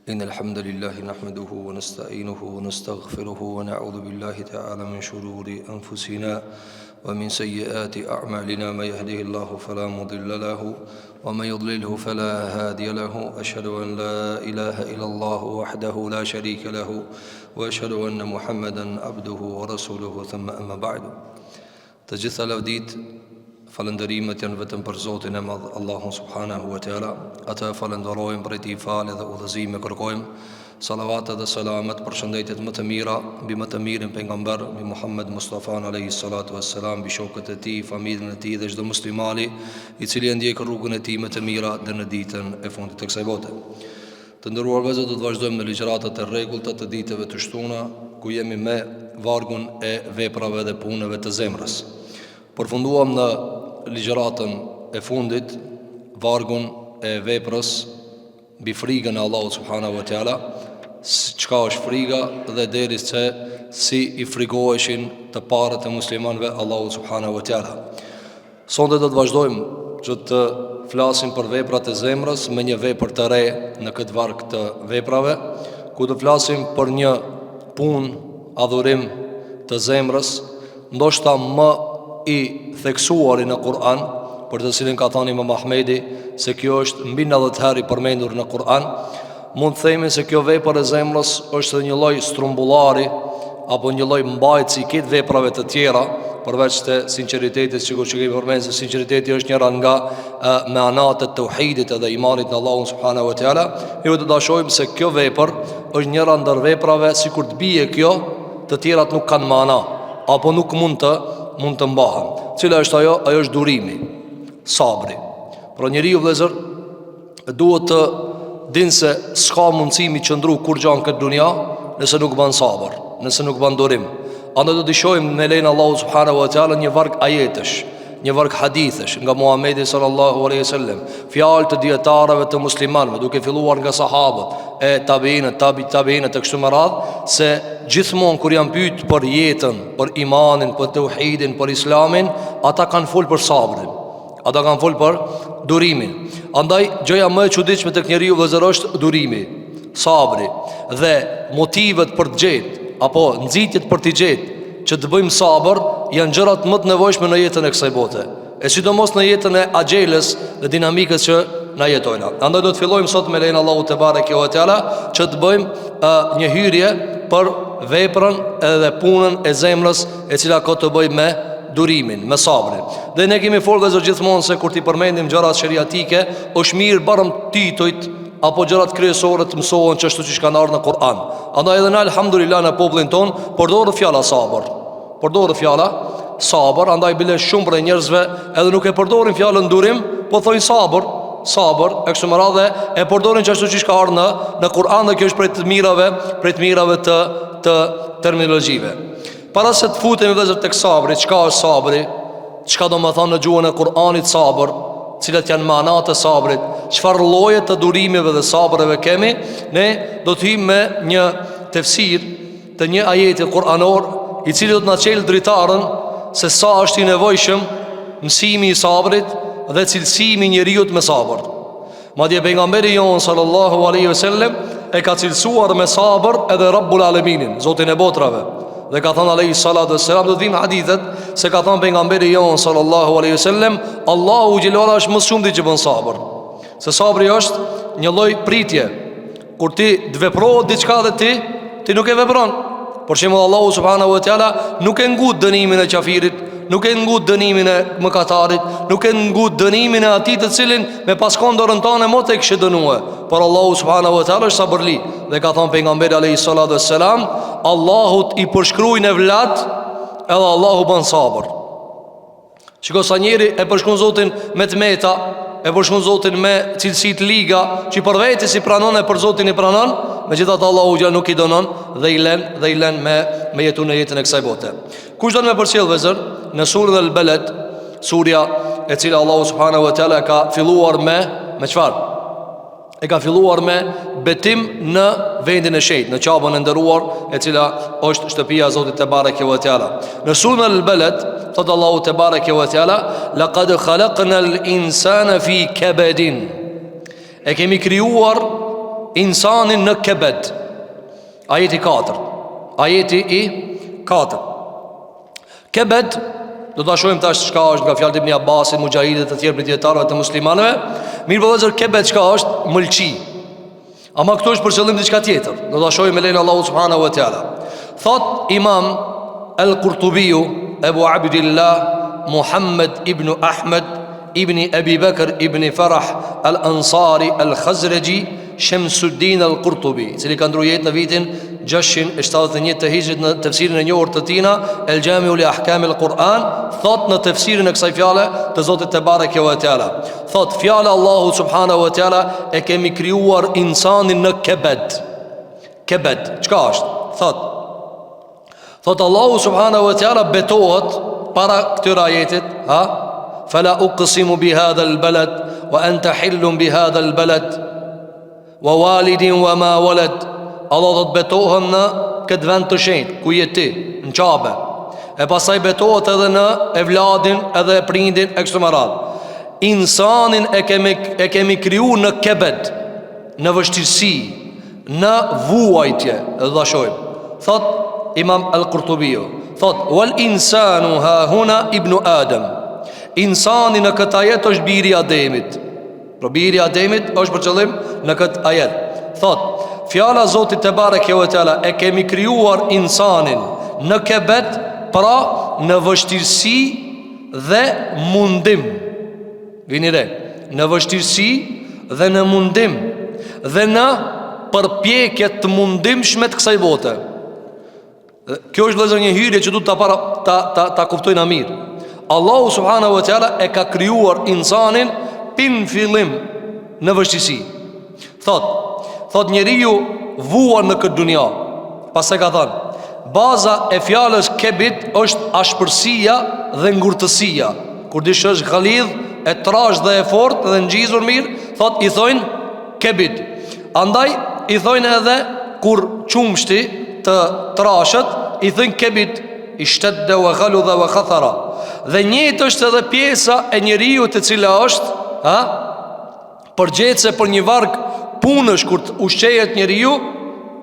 إن الحمد لله نحمده ونستعينه ونستغفره ونعوذ بالله تعالى من شرور أنفسنا ومن سيئات أعمالنا ما يهده الله فلا مضل له ومن يضلله فلا هادي له أشهد أن لا إله إلا الله وحده لا شريك له وأشهد أن محمدا عبده ورسوله ثم أما بعد Të gjitha lavditë, falënderimet janë vetëm për Zotin e Madh, Allahun subhanahu wa taala. Atë e falënderojmë prej tij falje dhe udhëzime kërkojmë. Salavatet dhe selamet, përshëndetjet më të mira mbi më të mirin pejgamber, mbi Muhammed Mustafa alayhi salatu wassalam, mbi shokët e tij, familjen e tij dhe çdo muslimani i cili e ndjek rrugën e tij me të mira deri në ditën e fundit të kësaj bote. Të nderuar vëllezër, do të vazhdojmë në ligjëratat e rregullta të ditëve të shtuna, ku jemi me vargun e veprave dhe punëve të zemrës. Përfunduam në ligjëratën e fundit vargun e veprës mbi frigën e Allahut subhanahu wa taala, çka është friga dhe deri se si i frigoheshin të parët e muslimanëve Allahut subhanahu wa taala. Sonte do të vazhdojmë që të flasim për veprat e zemrës me një vepër të re në këtë varg të veprave, ku do të flasim për një punë adhurim të zemrës, ndoshta më i theksuari në Kur'an, për të cilin ka thënë Imam Ahmedi se kjo është mbi 90 herë i përmendur në Kur'an, Mund të themi se kjo vepër e zemrës është edhe një lloj strumbullari apo një lloj mbajtësi i krejt veprave të tjera, përveç të sinqeritetit, sikur që kemi përmendur se sinqeriteti është njëra nga meanat e teuhidit edhe imanit në Allahun subhanahu wa taala, ne do ta shohim se kjo vepër është njëra ndër veprave sikur të bie kjo, të tjerat nuk kanë mana apo nuk mund të mund të mbahen. Cila është ajo? Ajo është durimi, sabri. Pra njeriu vëllezër duhet të din se s'ka mundësi mi qëndru kurgja në këtë dunja nëse nuk ban sabër, nëse nuk ban durim. Andaj do të shohim me lejen e Allahut subhanahu wa taala një varg ajetesh, një varg hadithesh nga Muhamedi sallallahu alaihi wasallam, fjalë të dijetarëve të muslimanëve, duke filluar nga sahabët e tabiinët, tabi tabiinët e kështu me radhë, se gjithmonë kur janë pyet për jetën, për imanin, për teuhidin, për islamin, ata kanë fol për sabrin. Ata kanë fol për durimin. Andaj gjëja më e çuditshme tek njeriu vëllezër është durimi, sabri dhe motivet për të gjetë apo nxitjet për të gjetë që të bëjmë sabër janë gjërat më të nevojshme në jetën e kësaj bote. E sidomos në jetën e axheles dhe dinamikës që na jetojna. Andaj do të fillojmë sot me lejen e Allahut tebareke ve teala që të bëjmë uh, një hyrje për veprën edhe punën e zemrës e cila ka të bëjë me durimin, me sabrin. Dhe ne kemi folë vëllezër gjithmonë se kur t'i përmendim gjërat sheriatike, është mirë barem titujt apo gjërat kryesore të mësohen qashtu qysh kanë ardhur në Kur'an. Andaj edhe na elhamdulillah në popullin tonë përdoret fjala sabër. Përdoret fjala sabër, andaj bile shumë prej njerëzve edhe nuk e përdorin fjalën durim, po thonë sabër, sabër, e kështu me radhë e përdorin qashtu qysh ka ardhur në në Kur'an dhe kjo është prej të mirave, prej të mirave të të terminologjive. Para se të futemi vëllezër tek sabri, çka është sabri? Çka do me thonë në gjuhën e Kur'anit sabër? Cilat janë manat e sabrit? Çfarë lloje të durimeve dhe sabreve kemi? Ne do të hyjmë me një tefsir të një ajeti kur'anor, i cili do të na çelë dritaren se sa është i nevojshëm mësimi i sabrit dhe cilësimi i njeriut me sabër. Madje pejgamberi jonë sallallahu alaihi wasallam e ka cilësuar me sabër edhe Rabbul Aleminin, Zotin e botrave. Dhe ka thënë alaihi salatu wasallam do të vijmë hadithet se ka thënë pejgamberi jonë sallallahu alaihi wasallam Allahu xhele ve ala është më së shumti që bën sabër. Se sabri është një lloj pritje Kur ti të veprohet diçka dhe ti, ti nuk e vepron. Për shembull Allahu subhanahu wa taala nuk e ngut dënimin e qafirit, nuk e ngut dënimin e mëkatarit, nuk e ngut dënimin e atij të cilin me pas kon n'dorën tane mot e kishe dënue. Por Allahu subhanahu wa taala është sabërli dhe ka thënë pejgamberi alayhi salatu wassalam, Allahut i përshkrujnë evlat, edhe Allahu bën sabër. Shiko sa njeri e përshkrun Zotin me të meta, e përshkrun Zotin me cilësi të liga, që për veti s'i pranon e për Zotin i pranon, megjithatë Allahu xhel nuk i dënon dhe i len dhe i len me me jetu në jetën e kësaj bote. Kush don me përcjell vëllezër në surën El Beled, surja e cila Allahu subhanahu wa taala ka filluar me me çfarë? e ka filluar me betim në vendin e shenjtë, në Qabën e nderuar, e cila është shtëpia e Zotit tebareke ve teala. Në surën El Beled, thot Allahu tebareke ve teala, laqad khalaqna al-insana fi kabadin. E kemi krijuar. insanin në kebed. Ajeti 4. Ajeti i 4. Kebed, do ta shohim tash çka është nga fjalët e Ibn Abbasit, Mujahidit e të tjerë prej dijetarëve të muslimanëve. Mirëpo vëllezër, kebed çka është? Mëlçi. Ama këtu është për qëllim diçka tjetër. Do ta shohim me lejen e Allahut subhanahu wa taala. Thot Imam Al-Qurtubiu, Ebu Abdillah Muhammed ibn Ahmed ibn Abi Bakr ibn Farah Al-Ansari Al-Khazraji Shamsuddin Al-Qurtubi, i cili ka ndrru jetë në vitin 671 të Hixhrit në tefsirin e njohur të tina El Jamiu li Ahkam al-Quran, thot në tefsirin e kësaj fjale të Zotit tebareke ve teala. Thot fjala Allahu subhanahu wa taala e kemi krijuar insanin në kebed. Kebed, çka është? Thot Thot Allahu subhanahu wa taala betohet para këtyre ajetit, ha? Fala uqsimu bi hadha al balad wa anta hillun bi hadha al balad. Wa walidin wa ma walad. Allah thot betohem në këtë vend të shenjtë ku je ti, në Qabe. E pastaj betohet edhe në evladin, edhe prindin e kështu me radhë. Insanin e kemi e kemi kriju në kebed, në vështirësi, në vuajtje, edhe do ta shohim. Thot Imam Al-Qurtubiu, thot wal insanu ha huna ibnu Adam. Insani në këtë ajet është biri i Ademit. Pra biri i Ademit është për qëllim në këtë ajet. Thot, fjala Zotit tebareke ve teala e kemi krijuar insanin në kebed, pra në vështirësi dhe mundim. Vini re, në vështirësi dhe në mundim dhe në përpjekje të mundimshme të kësaj bote. Kjo është vëllezër një hyrje që duhet ta para ta ta ta kuptojna mirë. Allahu subhanahu wa taala e ka krijuar insanin pin fillim në vështirësi. Thot, thot njeriu vuan në këtë dunja. Pastaj ka thënë, baza e fjalës kebid është ashpërsia dhe ngurtësia. Kur diçka është galidh, e trash dhe e fortë dhe ngjizur mirë, thot i thojnë kebid. Andaj i thojnë edhe kur qumshti të trashet, i thojnë kebid, ishtedde ve galudha ve khathara. Dhe njëjtë është edhe pjesa e njeriut e cila është, ha, përgjegjëse për një varg punësh kur të ushqehet njeriu,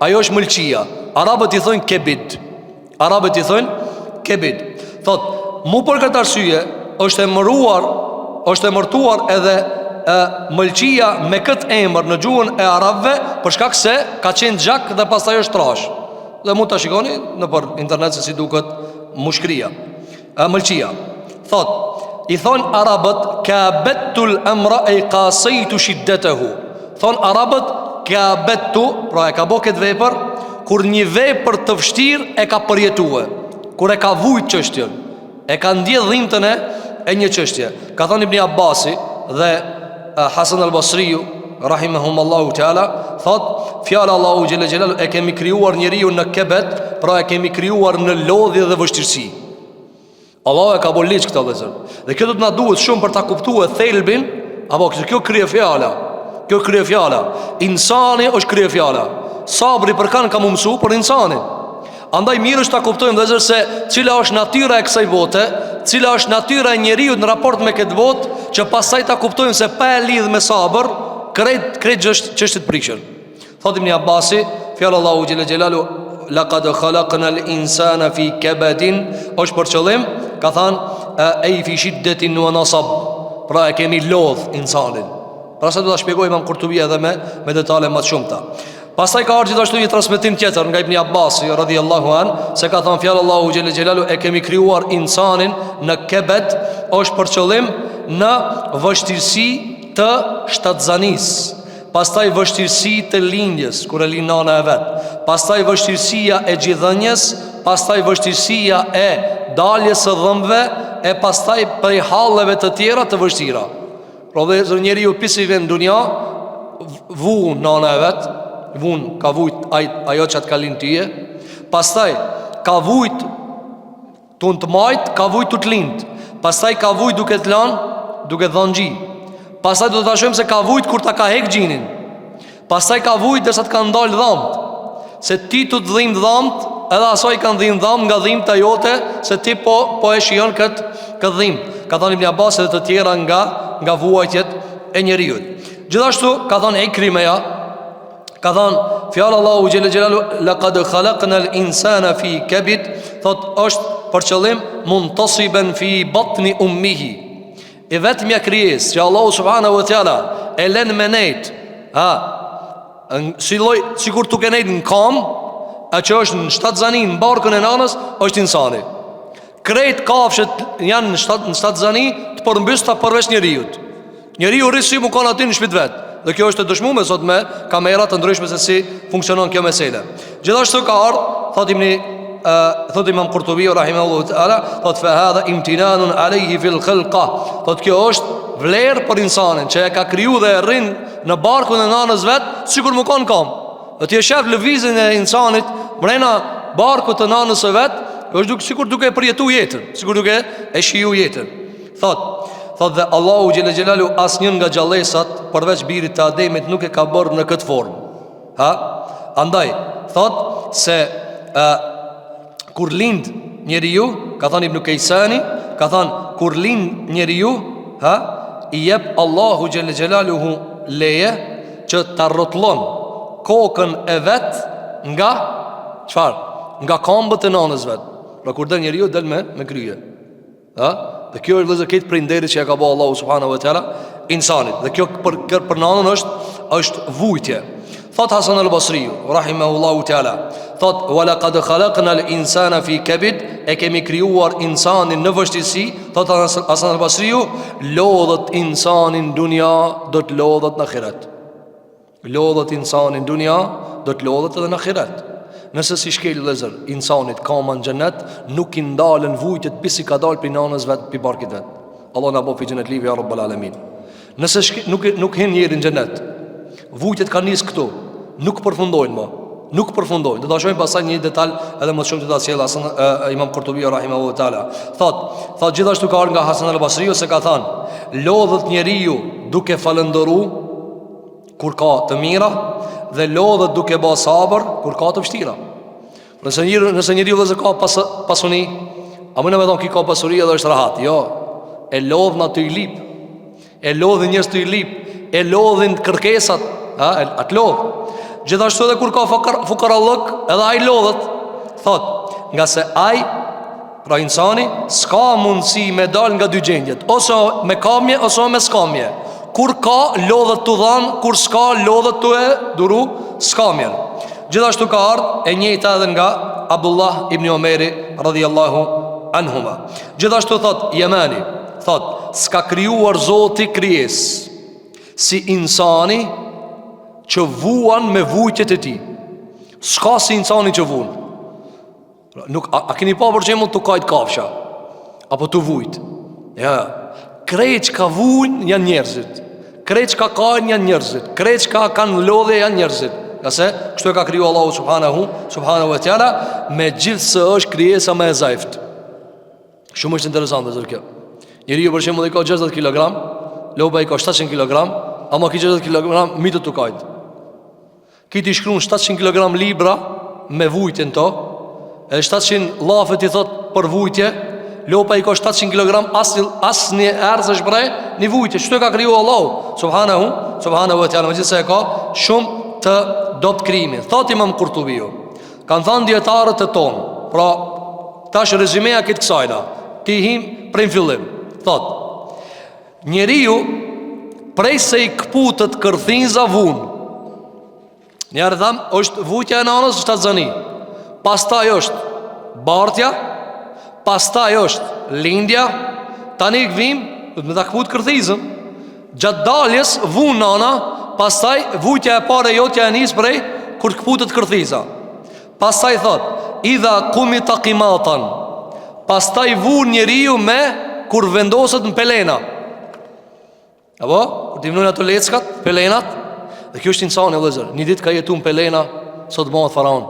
ajo është mëlçia. Arabët i thojnë kebid. Arabët i thojnë kebid. Thot, mu për këtë arsye është emëruar, është emërtuar edhe e, mëlçia me këtë emër në gjuhën e arabëve për shkak se ka qenë gjak dhe pastaj është trash. Dhe mund ta shikoni nëpër internet se si duket mushkria. E mëlçia. Thot, i thonë arabët kabettul emra ej kasejtu shiddetehu. Thonë arabët kabettu, pra e ka bo këtë vepër, kur një vepër të vështirë e ka përjetue, kur e ka vujt çështjen, e ka ndje dhimtën e, e një çështje. Ka thonë Ibni Abasi dhe Hasan al-Basriu, rahimehumullahu teala, thot, fjala Allahu xhele xhelaluhu e kemi krijuar njeriun në kebed, pra e kemi krijuar në lodhje dhe vështirësi. Allahu e ka bo ligj këtë vëllezër. Dhe kjo do të na duhet shumë për ta kuptuar thelbin, apo kjo kjo kryefjala. Kjo kryefjala. Insani është kryefjala. Sabri për kanë ka m'u mësu për insanin. Andaj mirë është ta kuptojmë vëllezër se cila është natyra e kësaj bote, cila është natyra e njeriut në raport me këtë botë, që pastaj ta kuptojmë se pa e lidh me sabër, krejt krejt çështjet prishen. Thot Ibn Abasi, fjala Allahu xhele xhelaluhu, laqad khalaqna al-insana fi kabadin, është për qëllim, ka thanë ej fi shiddetin wa nasab. Pra e kemi lodh insanin. Pra se do ta shpjegoj Imam Kurtubi edhe me me detale më të shumta. Pastaj ka ardhur gjithashtu një transmetim tjetër nga Ibn Abasi radhiyallahu an se ka thënë fjala Allahu xhele xhelaluhu e kemi krijuar insanin në kebed është për qëllim në vështirësi të shtatzanisë. Pastaj vështirësi të lindjes kur e lind nana e vet. Pastaj vështirësia e gjidhënies, pastaj vështirësia e daljes së dhëmbëve e pastaj prej halleve të tjera të vështira. Pra vëllezër njeriu pi si vjen n'dunja, vun nana e vet, vun ka vujt aj, ajo që të ka lind tyje. Pastaj ka vujt Tu të majt ka vujt tu të lind Pastaj ka vujt duke të lanë Duke të dhanë gji Pastaj do ta shohim se ka vujt kur ta ka hek gjinin Pastaj ka vujt derisa të kanë dalë dhamt Se ti tu të dhimt dhamt Edhe asaj i kanë dhimt dhamt nga dhimta jote Se ti po, po e shijon këtë kët dhimt Ka thonë Ibn Abbas edhe të tjera nga, nga vuajtjet e njeriut Gjithashtu ka thonë Ikrimeja. Ka thanë, fjala Allahu xhele xhelaluhu Lekad khalaknal insana fi kebed Thot, është për qëllim Muntasiben fi batni ummihi E vetmja krijesë Që Allahu subhanahu wa teala E len me nejt Ha Si lloj, sikur tuke nejt në kam A që është në shtatzani Në barkun e nanës është insani Krejt kafshët janë në shtat në shtatzani të përmbysta përveç njeriut. Njeriu rri si mu kanë aty në shtëpi vet. Dhe kjo është e dëshmuar sot me kamera të ndryshme se si funksionon kjo mesele. Gjithashtu ka ardh, thot imni thot Imam Kurtubi rahimahullahu teala, thot fa hadha imtinanun alayhi fil khalqa. Thot kjo është vlerë për insanin që e ka kriju dhe e rrin në barkun e nanës vet, sikur mu kanë kam. Dhe ti e shef lëvizjen e insanit mrena barkut të nanës së vet, është duke sikur duke e përjetu jetën, sikur duke e shiju jetën. Thot, thot dhe Allahu xhele xhelaluhu asnjë nga gjallesat përveç birit të Ademit nuk e ka bërë në këtë formë. Ha? Andaj, thot se e, kur lind njeriu, ka thënë Ibn Kejsani, ka thënë kur lind njeriu, ha, i jep Allahu xhele xhelaluhu leje që ta rrotullon kokën e vet nga çfarë? Nga kambët e nanës vet. Pra kur del njeriu del me me krye. Ha? Dhe kjo është vëllezër krejt prej nderit që ja ka bë Allahu subhanahu wa taala insanit. Dhe kjo për për, për nanën është është vujtje. Thot Hasan al-Basriu, rahimahullahu taala, thot wa laqad khalaqna al-insana fi kabid, e kemi krijuar insanin në vështirësi, thot Hasan al-Basriu, lodhet insani n'dunja, do të lodhet në ahiret. Lodhet insani n'dunja, do të lodhet edhe në ahiret. Nëse s'i shkel vëllezër insanit kama në xhenet, nuk i ndalen vujtjet pasi ka dalë prej nanës vet, prej barkit vet. Allah na bëftë xhenetlive ja rabbel alemin. Nëse shke, nuk nuk hin njeri në xhenet, vujtjet kanë nis këtu, nuk përfundojnë më. Nuk përfundojnë. Do ta shohim pastaj një detal edhe më shumë të ta sjell Hasan e, Imam Kurtubi rahimahullahu taala. Thot, thot gjithashtu ka ardhur nga Hasan al-Basriu se ka thënë, lodhet njeriu duke falënderu kur ka të mira dhe lodhet duke ba sabër kur ka të vështira. Nëse njeriu, nëse njeriu vëllezër ka pas, pasuni, a mund me thonë ky ka pasuri edhe është rahat? Jo. E lodhin aty i lip. E lodhin njerëz tu i lip, e lodhin kërkesat, ha, e, atë lodh. Gjithashtu edhe kur ka fukar, fukarallëk, edhe ai lodhet. Thot, ngase ai Pra insani s'ka mundësi me dal nga dy gjendjet Ose me kamje, ose me skamje Kur ka, lodhet tu dhanë Kur s'ka, lodhet tu e duru skamjen Gjithashtu ka ardhë e njëjta edhe nga Abdullah ibn Omeri Radiallahu anhuma Gjithashtu thot Jemani Thot, s'ka krijuar zoti krijesë Si insani që vuan me vujtjet e tij S'ka si insani që vuan Pra, nuk, a, a keni pa për shembull tu kajt kafsha Apo tu vujt Ja, krejt çka vujnë janë njerëzit Krejt çka kajnë janë njerëzit Krejt çka kanë lodhje janë njerëzit Ngase, kështu e ka kriju Allahu subhanahu Subhanahu wa teala Megjithëse është krijesa më e zajft Shumë është interesante vëllezër kjo Njeriu për shembull i ka 60 kg Lopa i ka 700 kg Ama ky 60 kg mytet tu kajt Ky t'i shkrun 700 kg libra me vujtje në to, e 700 llafe t'i thot për vujtje, lopa i ka 700 kg asnjë asnjëherë s'e shpreh një vujtje, qështu e ka kriju Allahu subhanahu subhanahu wa taala, megjithëse e ka shumë të dobt krijimin. Thot Imam Kurtubiu, kanë thënë dijetarët e tonë, pra tash rezimeja këtë kësajna, t'i him prej në fillim. Thot Njeriu prej se i këputet kërthinza vun. Njëherë thamë, është vujtja e nanës shtatzani. Pastaj është bartja, pastaj është lindja, tani vim, do të me ta këput kërthizën. Gjatë daljes vun nana, pastaj vujtja e parë e jotja e nis prej kur të këputet kërthiza. Pastaj thot, idha kumita kimatan Pastaj vun njeriu me kur vendoset në pelena Apo, kur t'i vnojnë ato leckat, pelenat Dhe kjo është insani, vëllezër Një ditë ka jetu në pelena, sot bëhet faraon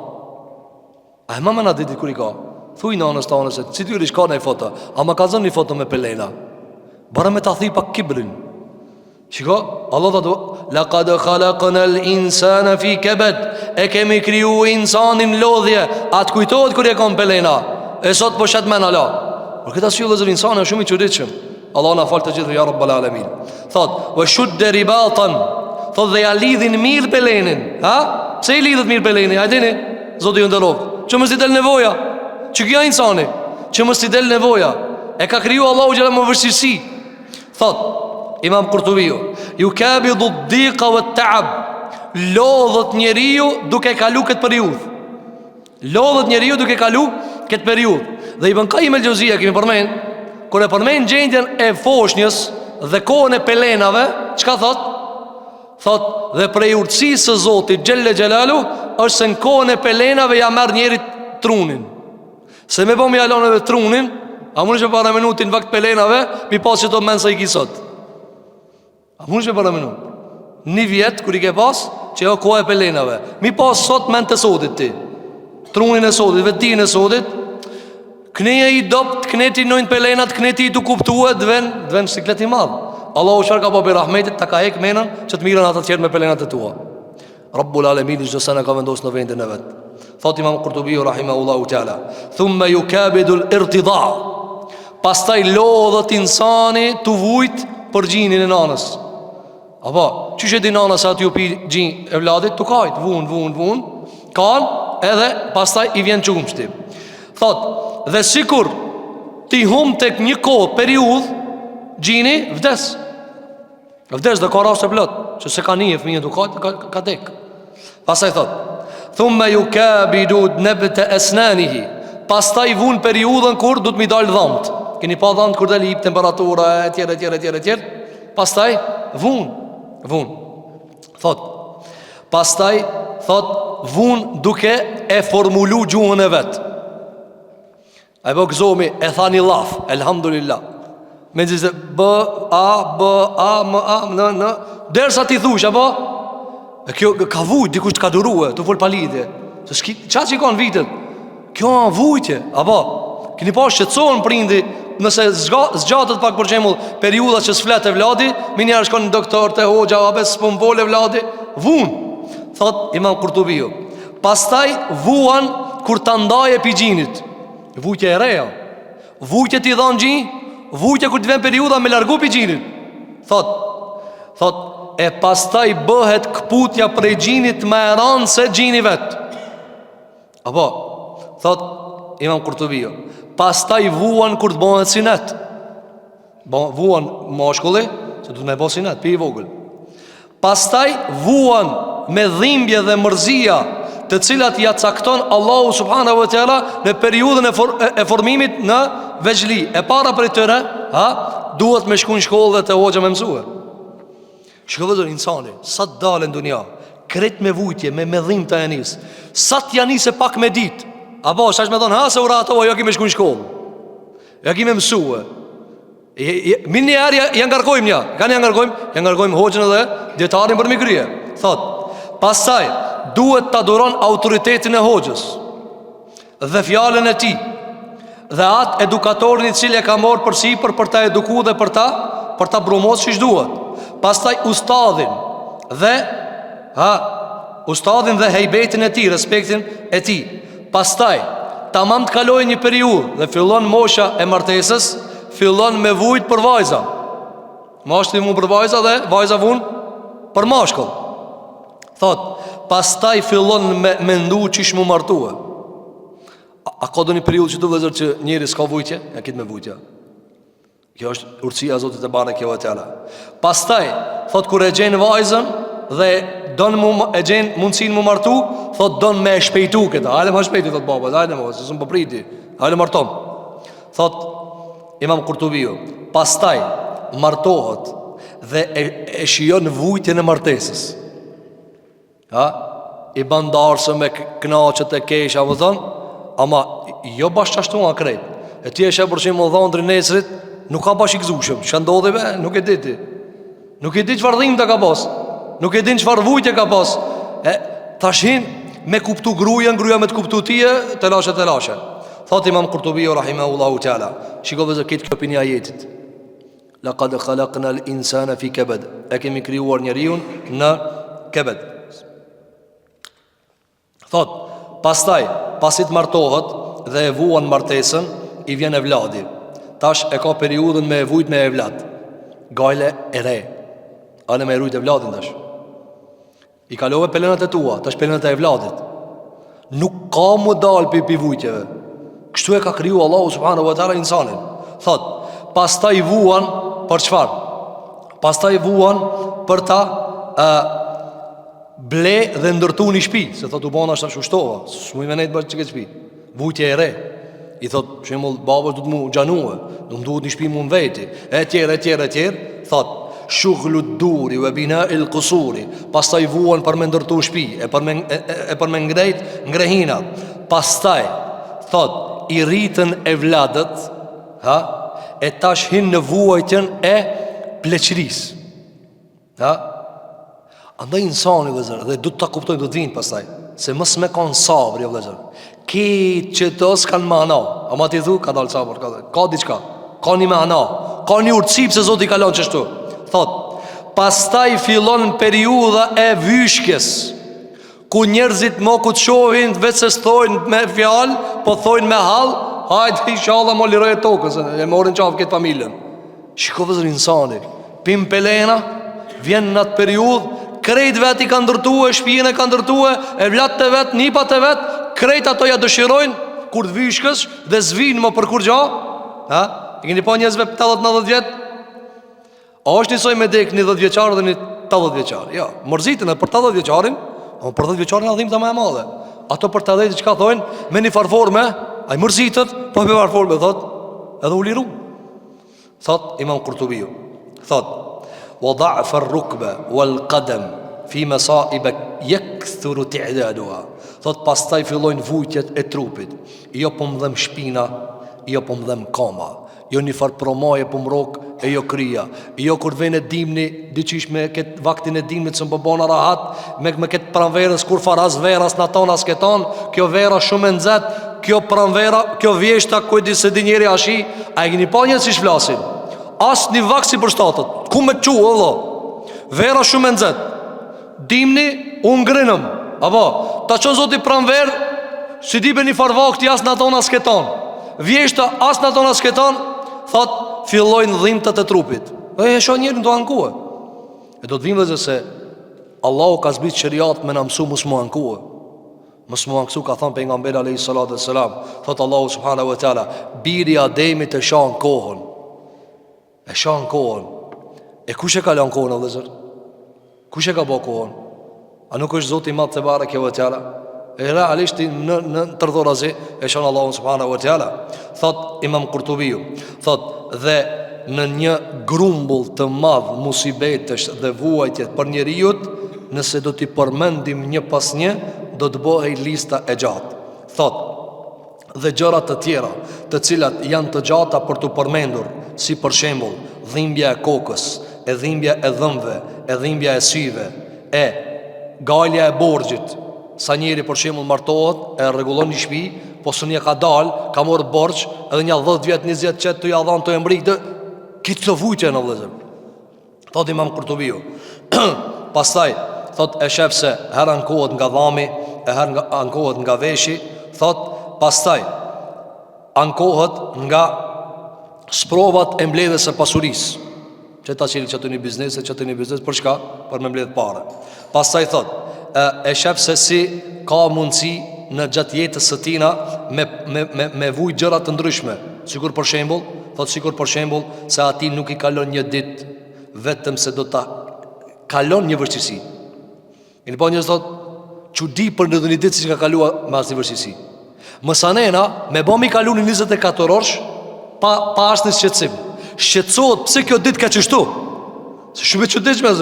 A e ma men atë ditë kur i ka Thuj nanës tane se, si ty ka një foto A ma ka zënë një foto me pelena Bara me ta thy pak kibrin Shiko, Allah thotë Laqad khalaqna al-insana fi kabad. E kemi kriju insanin lodhje. A të kujtohet kur je kon pelena? E sot po shet men ala. Për këtë arsye vëllezër insani është shumë i çuditshëm. Allah na fal të gjithëve ja rabbal alamin. Thot, wa shudda ribatan. Thot dhe ja lidhin mirë pelenin, ha? Pse i lidhet mirë peleni? A e dini? Zoti ju nderoftë. Që mos i del nevoja. Që kjo insani, që mos i del nevoja. E ka kriju Allahu xhele me vështirësi. Thot Imam Kurtubiu, jukabidu dika ve teab. Lodhet njeriu duke kalu këtë periudhë. Lodhet njeriu duke kalu këtë periudhë. Dhe Ibn Kajim el Xheuzije kemi përmend, kur e përmend gjendjen e foshnjës dhe kohën e pelenave, çka thot? Thot, dhe prej urtësisë së Zotit xhele xhelaluhu është se në kohën e pelenave ja merr njerit trunin. Se me bo me ja lon edhe trunin, a mundesh me paramenu ti në vakt pelenave, mi pas qëto men sa i ki sot. A mundesh me paramenu? Një vjet, kur i ke pas, që jo koha e pelenave. Mi pas sot men të sotit ti. Trunin e sotit, vetëdijen e sotit, Knej je i dobt, knej t'i vnojnë pelenat, knej ti tu kuptue, të ven, të ven siklet i madh. Allahu çfarë ka bo prej rahmetit, ta ka hek menën, që të mirren ata tjerë me pelenat e tua. Rabbul Alemin çdo sen e ka vendos në vendin e vet. Thot Imam Kurtubiu rahimahullahu teala, "Thumma yukabidu al-irtida." Pastaj lodhet insani tu vujt për gjinin e nanës. Apo, qysh e di nana se aty u pi gji evladit, tu kajt, vun, vun, vun, kan, edhe pastaj i vjen qumështi. Thot, dhe sikur t'i humte një kohë, periudhë, gjini, vdes. Vdes dhe ka raste plot, që s'e ka nie fëmijën tu kajt, ka, ka dek. Pastaj thot, thumme jukabidu nebte esnanihi, pastaj vun periudhën kur du të m'i dalë dhamt. Keni pa dhamt kur del hip temperatura, e tjere, tjere, tjere, tjere. Pastaj vun, vun. Thot. Pastaj thot vun duke e formulu gjuhën e vet. A e bo gëzomi e tha një llaf, elhamdulillah. Me gjithë B, A, B, A, M, A, N, N, derisa ti thush, apo? E kjo ka vujt, dikush të ka durue, tu fol pa lidhje. Se s'ki, qa që i kanë vitet? Kjo a vujtje, apo? Keni pa shqetësohen prindi, nëse zga, zgjatet pak për shembull periudha që s'flet evladi, menjëherë shkon në doktor te hoxha, apo s'po m'fol evladi, vun. Thot Imam Kurtubiu. Pastaj vuan kur ta ndaje pi gjinit. Vujtje e reja. Vujtje t'i dhon gji, vujtje kur të vjen periudha me largu pi gjinit. Thot, thot e pastaj bëhet këputja prej gjinit më e rëndë se gjini vet. Apo, thot Imam Kurtubiu, pastaj vuan kur të bëhet synet. Bo, vuan mashkulli, se du të me bo synet, pi i vogël. Pastaj vuan me dhimbje dhe mërzia të cilat ja cakton Allahu subhanahu wa taala në periudhën e, for, e formimit në vegjli. E para prej tyre, ha, duhet me shku në shkollë dhe te hoxha me mësue. Shiko vëllezër insani, sa të dalë në dunja, krejt me vujtje, me me dhimta e nis, sa t'ja nise pak me dit, apo, sa me thonë, ha se u rahatova, jo ki me shku në shkollë, ja ki me mësue, e, e, menjëherë ja, ja ngarkojmë një, kanë ja ngarkojmë, ja ngarkojmë hoxhën edhe dijetarin përmi krye, thot, pastaj, duhet ta duron autoritetin e hoxhës, dhe fjalën e tij dhe atë edukatorin i cili e ka marrë përsipër për ta eduku dhe për ta për ta brumos qysh duhet. Pastaj ustadhin dhe ha ustadhin dhe hejbetin e tij, respektin e tij. Pastaj tamam të kalojë një periudhë dhe fillon mosha e martesës, fillon me vujt për vajza. Mashkulli vun për vajza dhe vajza vun për mashkull. Thot, pastaj fillon me mendu qysh m'u martue. A, a ka ndonjë periudhë që të vëllezër që njeri s'ka vujtje? Ja kitë me vujtja. Kjo është urtësia e Zotit tebareke ve teala. Pastaj, thot, kur e gjen vajzën dhe don mu, e gjen mundësinë m'u martu, thot, don me e shpejtu këta. Hajde ma shpejti, thot baba, hajde ma, se s'më po priti. Hajde martom. Thot, Imam Kurtubiu, pastaj martohet dhe e, e shijon vujtjen e martesës. Ha? I ban darsëm e knaqet e kesh, a më thonë? Ama, jo bash qashtu a krejt. E ti e sheh për shembull dhondrin nesrit, nuk ka bash i gëzushëm. Çka ndodhi be? Nuk e di ti. Nuk e di çfarë dhimta ka pas. Nuk e din çfarë vujtje ka pas. E tash hin me kuptu grujen, gruja me të kuptu ti e telashe telashe. Thot Imam Kurtubiu rahimahullahu teala, shiko vëllezër këtë kjo pi një ajetit. Laqad khalaqna al-insana fi kabad. E kemi krijuar njeriun në kebed. Thot, pastaj, pasi të martohet dhe e vuan martesën, i vjen evladi. Tash e ka periudhën me e vujt me evlad. Gajle e re. Ale me e rujt evladin tash. I kalove pelenat e tua, tash pelenat e evladit. Nuk ka me dal pi pi vujtjeve. Kështu e ka kriju Allahu subhanahu wa taala insanin. Thot, pastaj vuan për çfarë? Pastaj vuan për ta e, ble dhe ndërtu një shpi, se thot u bona tash u shtova, s'muj me nejt në qëkëtë shpi. Vujtje e re. I thot, shembull, babës du të mu gjanue, du më duhet një shpi mu në veti, e tjerë, e tjerë, e tjerë, thot, shughlu duri ve bina il kusuri, pastaj vuan për me ndërtu shpi, e për me, e, e, e për me ngrejt ngrehina, pastaj, thot, i rritën evladët, ha, e tash hin në vuajtjen e pleqërisë. Ha? Andaj insani vëllezër, dhe du të ta kuptojmë do të vinë pastaj, se mos me kanë sabri o vëllezër. Krejt qëto s'kanë mana, ama ti thu ka dalë sabër, ka, ka diçka, ka një mana, ka një urtësi pse Zoti ka lënë qështu. Thot, pastaj fillon periudha e vyshkjes, ku njerëzit mo ku të shohin veç se s'thojnë me fjalë, po thojnë me hall, hajde inshallah mo liroje tokën, se e morën qafë këtë familjen. Shiko vëllezër insani, pin pelena, vjen në atë periudhë, krejt vet i ka ndërtue, shpijën e ka ndërtue, evlatët e vet, nipat e vet, krejt ato ja dëshirojnë, kur të vyshkës dhe s'vinë më për kurgja, ha? E keni pa njerëzve 80-90 vjet, A është njësoj me dek një 10 vjeçar dhe një 80 vjeçar? Jo, mërziten edhe për 80 vjeçarin, ama për 10 vjeçarin a dhimta më e madhe. Ato për 80 çka thonë, me një farë forme, ai mërzitet, po me farë forme thot, edhe u liru. Thot Imam Kurtubiu, thot: "Wa da'f ar-rukba wal qadam fi masa'ib yakthuru ti'daduha." Thot pastaj fillojnë vujtjet e trupit. Jo po më dhem shpina, jo po më dhem kama. Jo një farë promaje po m'rrok e jo kryja Jo kur vjen dimni Diqysh me këtë vaktin e dimnit S'më po bona rahat Me, me këtë pranverës kur farë as vera as naton as keton Kjo vera shumë e nxet Kjo pranvera, kjo vjeshta Ku e di s'e di njeri a shi A e keni pa njerëz si flasin As një vakt s'i përshtatet Ku me të çu, o vlla Vera shumë e nxet Dimni u ngrinëm Apo, ta çon zoti pranverë S'i di be një farë vakti as naton as keton Vjeshta as naton as keton Thot, fillojnë dhimtat e trupit E e shoh njerin tu ankue E do të vimë vëllezër se Allahu ka zbrit sheriat me na mësu mos mu ankue Mos mu anksu ka thonë pejgamberi alejhi salatu ve selam Thot Allahu subhanahu ve teala Biri Ademit e shan kohën E shan kohën E kush e ka lanë kohën, o vëllezër? Kush e ka bo kohën? A nuk është Zoti i madh tebareke ve teala? E realisht në, në tërthorazi E shan Allahun subhanahu ve teala Thot imam Kurtubiu Thot dhe në një grumbull të madh musibetesh dhe vuajtjet për njeriut Nëse do t'i përmendim një pas një Do të bëhej lista e gjatë Thot dhe gjëra të tjera, të cilat janë të gjata për t'u përmendur, si për shembull, dhimbja e kokës, e dhimbja e dhëmbëve, e dhimbja e syve, e gajlja e borxhit. Sa njeri për shembull martohet e rregullon një shtëpi, po s'un ja ka dal, ka marr borxh edhe nja 10 vjet, 20 vjet qet tu ja dhon tu e mbrri këtë. Këtë vujtje në vëllezër. Thot imam Kurtubiu Pastaj Thot e shef se herë ankohet nga dhami E herë nga, ankohet nga veshi Thot pastaj Ankohet nga Sprovat e mbledhjes së pasurisë Që ta çeli qaty një biznes E qaty një biznes Për çka? Për me mbledh pare Pastaj thot e, e shef se si ka mundësi në gjatë jetës së tina me, me, me, me vujt gjëra të ndryshme Sikur për shembull Thot sikur për shembull se atij nuk i kalon një ditë vetëm se do ta kalon një vështirësi. E një pa njerëz thot, çudi për ndonjë ditë si ka kalua me asnjë vështirësi. Mësanena, me bo mi kalu një 24 orësh, pa, pa asnjë shqetësim. Shqetësohet pse kjo ditë ka qështu. Se shumë e çuditshme,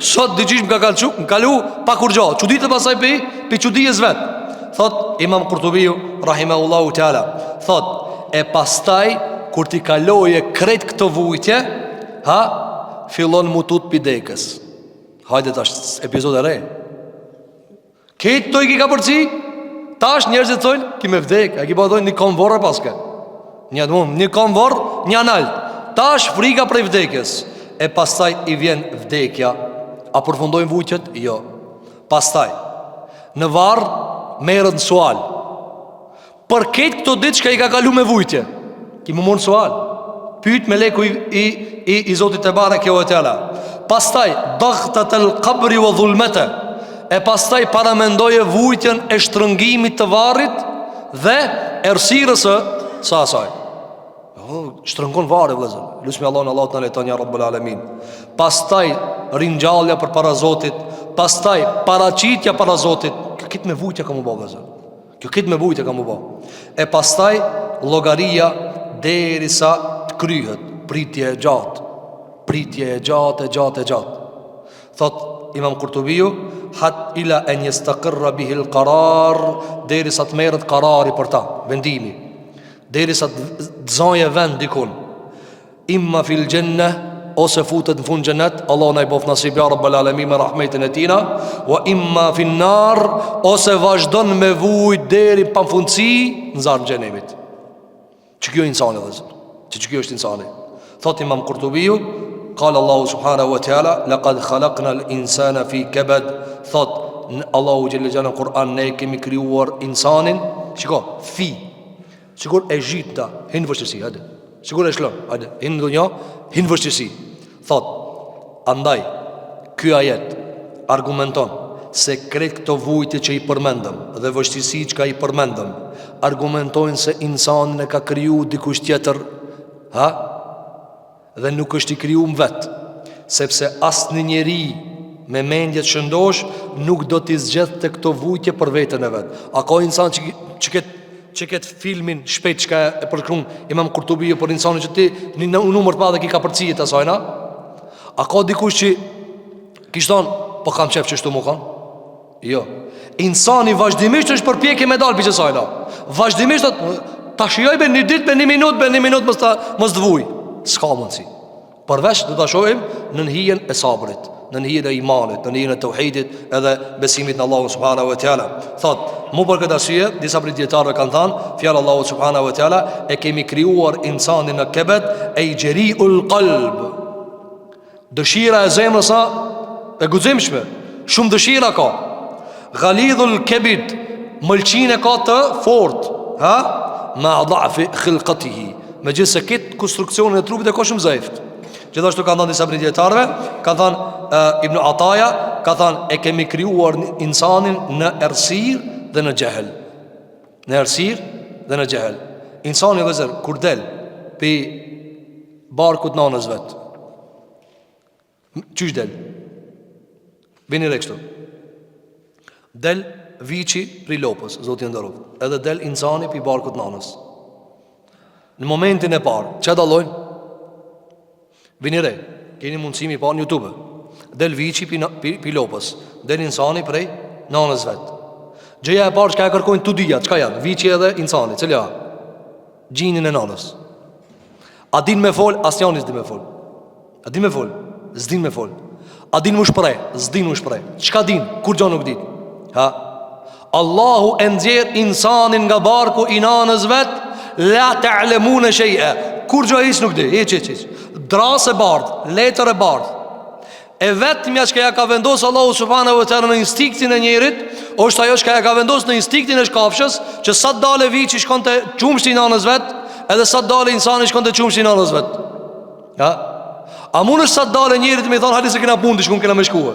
sot diqysh më ka kalu, më kalu pa kurgjo. Çuditet pasaj pi, pi çuditjes vet. Thot Imam Kurtubiu rahimahullahu teala, thot e pastaj kur t'i kaloje krejt këto vujtje, ha fillon mu tut pi dekës. Hajde tash epizod e re. Krejt këto i ki kapërcy Tash njerëzit thojnë Ki me vdek E ki pa thojnë një kom vorr e paske Një, një kom vorr Një nalt Tash frika prej vdekjes E pastaj i vjen vdekja A përfundojnë vujtjet? Jo Pastaj Në varr Merret në sual Për krejt këto ditë çka i ka kalu me vujtje Ki m'u marrë sual Pyt meleku i, i, i, i Zotit tebareke ve teala Pastaj Dagtatel kabri ve dhulmete. E pastaj paramendoje vujtjen e shtrëngimit të varrit dhe errësirës së së asaj. Shtrëngon varri vëllezër. Lusmi Allahun Allahu të na lehton ja Rabbul Alamin. Pastaj ringjallja përpara Zotit, pastaj paraqitja para Zotit. Kjo krejt me vujtje ka m'u bo vëllezër. Kjo krejt me vujtje ka m'u bo. E pastaj llogaria derisa të kryhet, pritje e gjatë, pritje e gjatë, e gjatë, e gjatë. Thot Imam Kurtubiu, hat ila en jestakirra bihil karar, derisa të merret karari për ta, vendimi. Derisa të zajë vend dikun Imma fil xhenne Ose futet në fund xhenet Allahu na i boft nasib ja rabbel alemin me rahmetin e tina Wa imma fin nar Ose vazhdon me vujt deri pafundësi Në zjarm xhehenemit Që kjo insani vëllezër Që që kjo është insani Thot imam Kurtubiu Kal Allahu subhanahu wa ta'ala Lekad khalakna l'insana fi kebed Thot Allahu xhelle xhelaluhu në Kur'an Ne kemi krijuar insanin Shiko, fi Sikur e zhyt ta, hin vështirësi, hajde. Sikur e shlon, hajde, hin në dunja, hin vështirësi. Thot, andaj, ky ajet argumenton se krejt këto vujtje që i përmendëm dhe vështirësi çka i përmendëm, argumentojnë se insanin e ka kriju dikush tjetër, ha? dhe nuk është i krijum vet, sepse asnjë njeri me mendje të shëndosh nuk do t'i zgjedhte këto vujtje për veten e vet. A ka insan që që këtë që këtë filmin shpejt çka e përshkrun Imam Kurtubiu për insanin që ti një numër të madh e ki kapërcijet asajna? A ka dikush që kish thonë, po kam qef qështu me kanë? Jo. Insani vazhdimisht është përpjekje me dalë pi qësajna. Vazhdimisht të, ta shijoj be një ditë be një minut be një minut mos ta mos të vuj. S'ka mundësi. Përveç do ta shohim nën hijen e sabrit, nën hijen e imanit, nën hijen e tauhidit edhe besimit në Allahun subhanahu wa taala. Thot, mu për këtë arsye, disa prej dijetarëve kanë thënë, fjala Allahu subhanahu wa taala e kemi krijuar insanin në kebed ej xheriul qalb. Dëshira e zemrës a e guximshme, shumë dëshira ka. Ghalidhul kebid, mëlçinë e ka të fortë, ha? Ma dha'fi khilqatihi. Megjithëse këtë konstruksionin e trupit e ka shumë zejft. Gjithashtu kanë thënë disa prej dijetarëve, ka thënë e, Ibn Ataja, ka thënë e kemi krijuar insanin në errësirë dhe në xhehel. Në errësirë dhe në xhehel. Insani vëllezër kur del pi barkut nanës vet. Qysh del? Vini re kështu. Del viçi prej lopës, Zoti e nderoft. Edhe del insani pi barkut nanës. Në momentin e parë, çka dallojnë? Vini re, keni mundësi mi pa në YouTube. Del viçi pi, pi, pi lopës, del insani prej nanës vet. Gjëja e parë çka e kërkojnë të dyja, çka janë? Viçi edhe insani, cila? Gjinin e nanës. A din me fol, asnjani s'din me fol. A din me fol, s'din me fol. A din m'u shpreh, s'din m'u shpreh. Çka din, kurgjo nuk din. Ha? Allahu e nxjerr insanin nga barku i nanës vet, la ta'lamuna shay'a. Kurgjo hiç nuk di, hiç hiç hiç. Drasë e bardhë, letër e bardhë. E vetmja çka ja ka vendos Allahu subhanahu wa taala në instinktin e njerit, është ajo çka ja ka vendos në instinktin e kafshës, që sa dale viçi shkon te qumshti i nanës vet, edhe sa dale insani shkon te qumshti i nanës vet. Ha? A mundesh sa dale njerit me i thon hajde se kena punë diçka kena me shkue.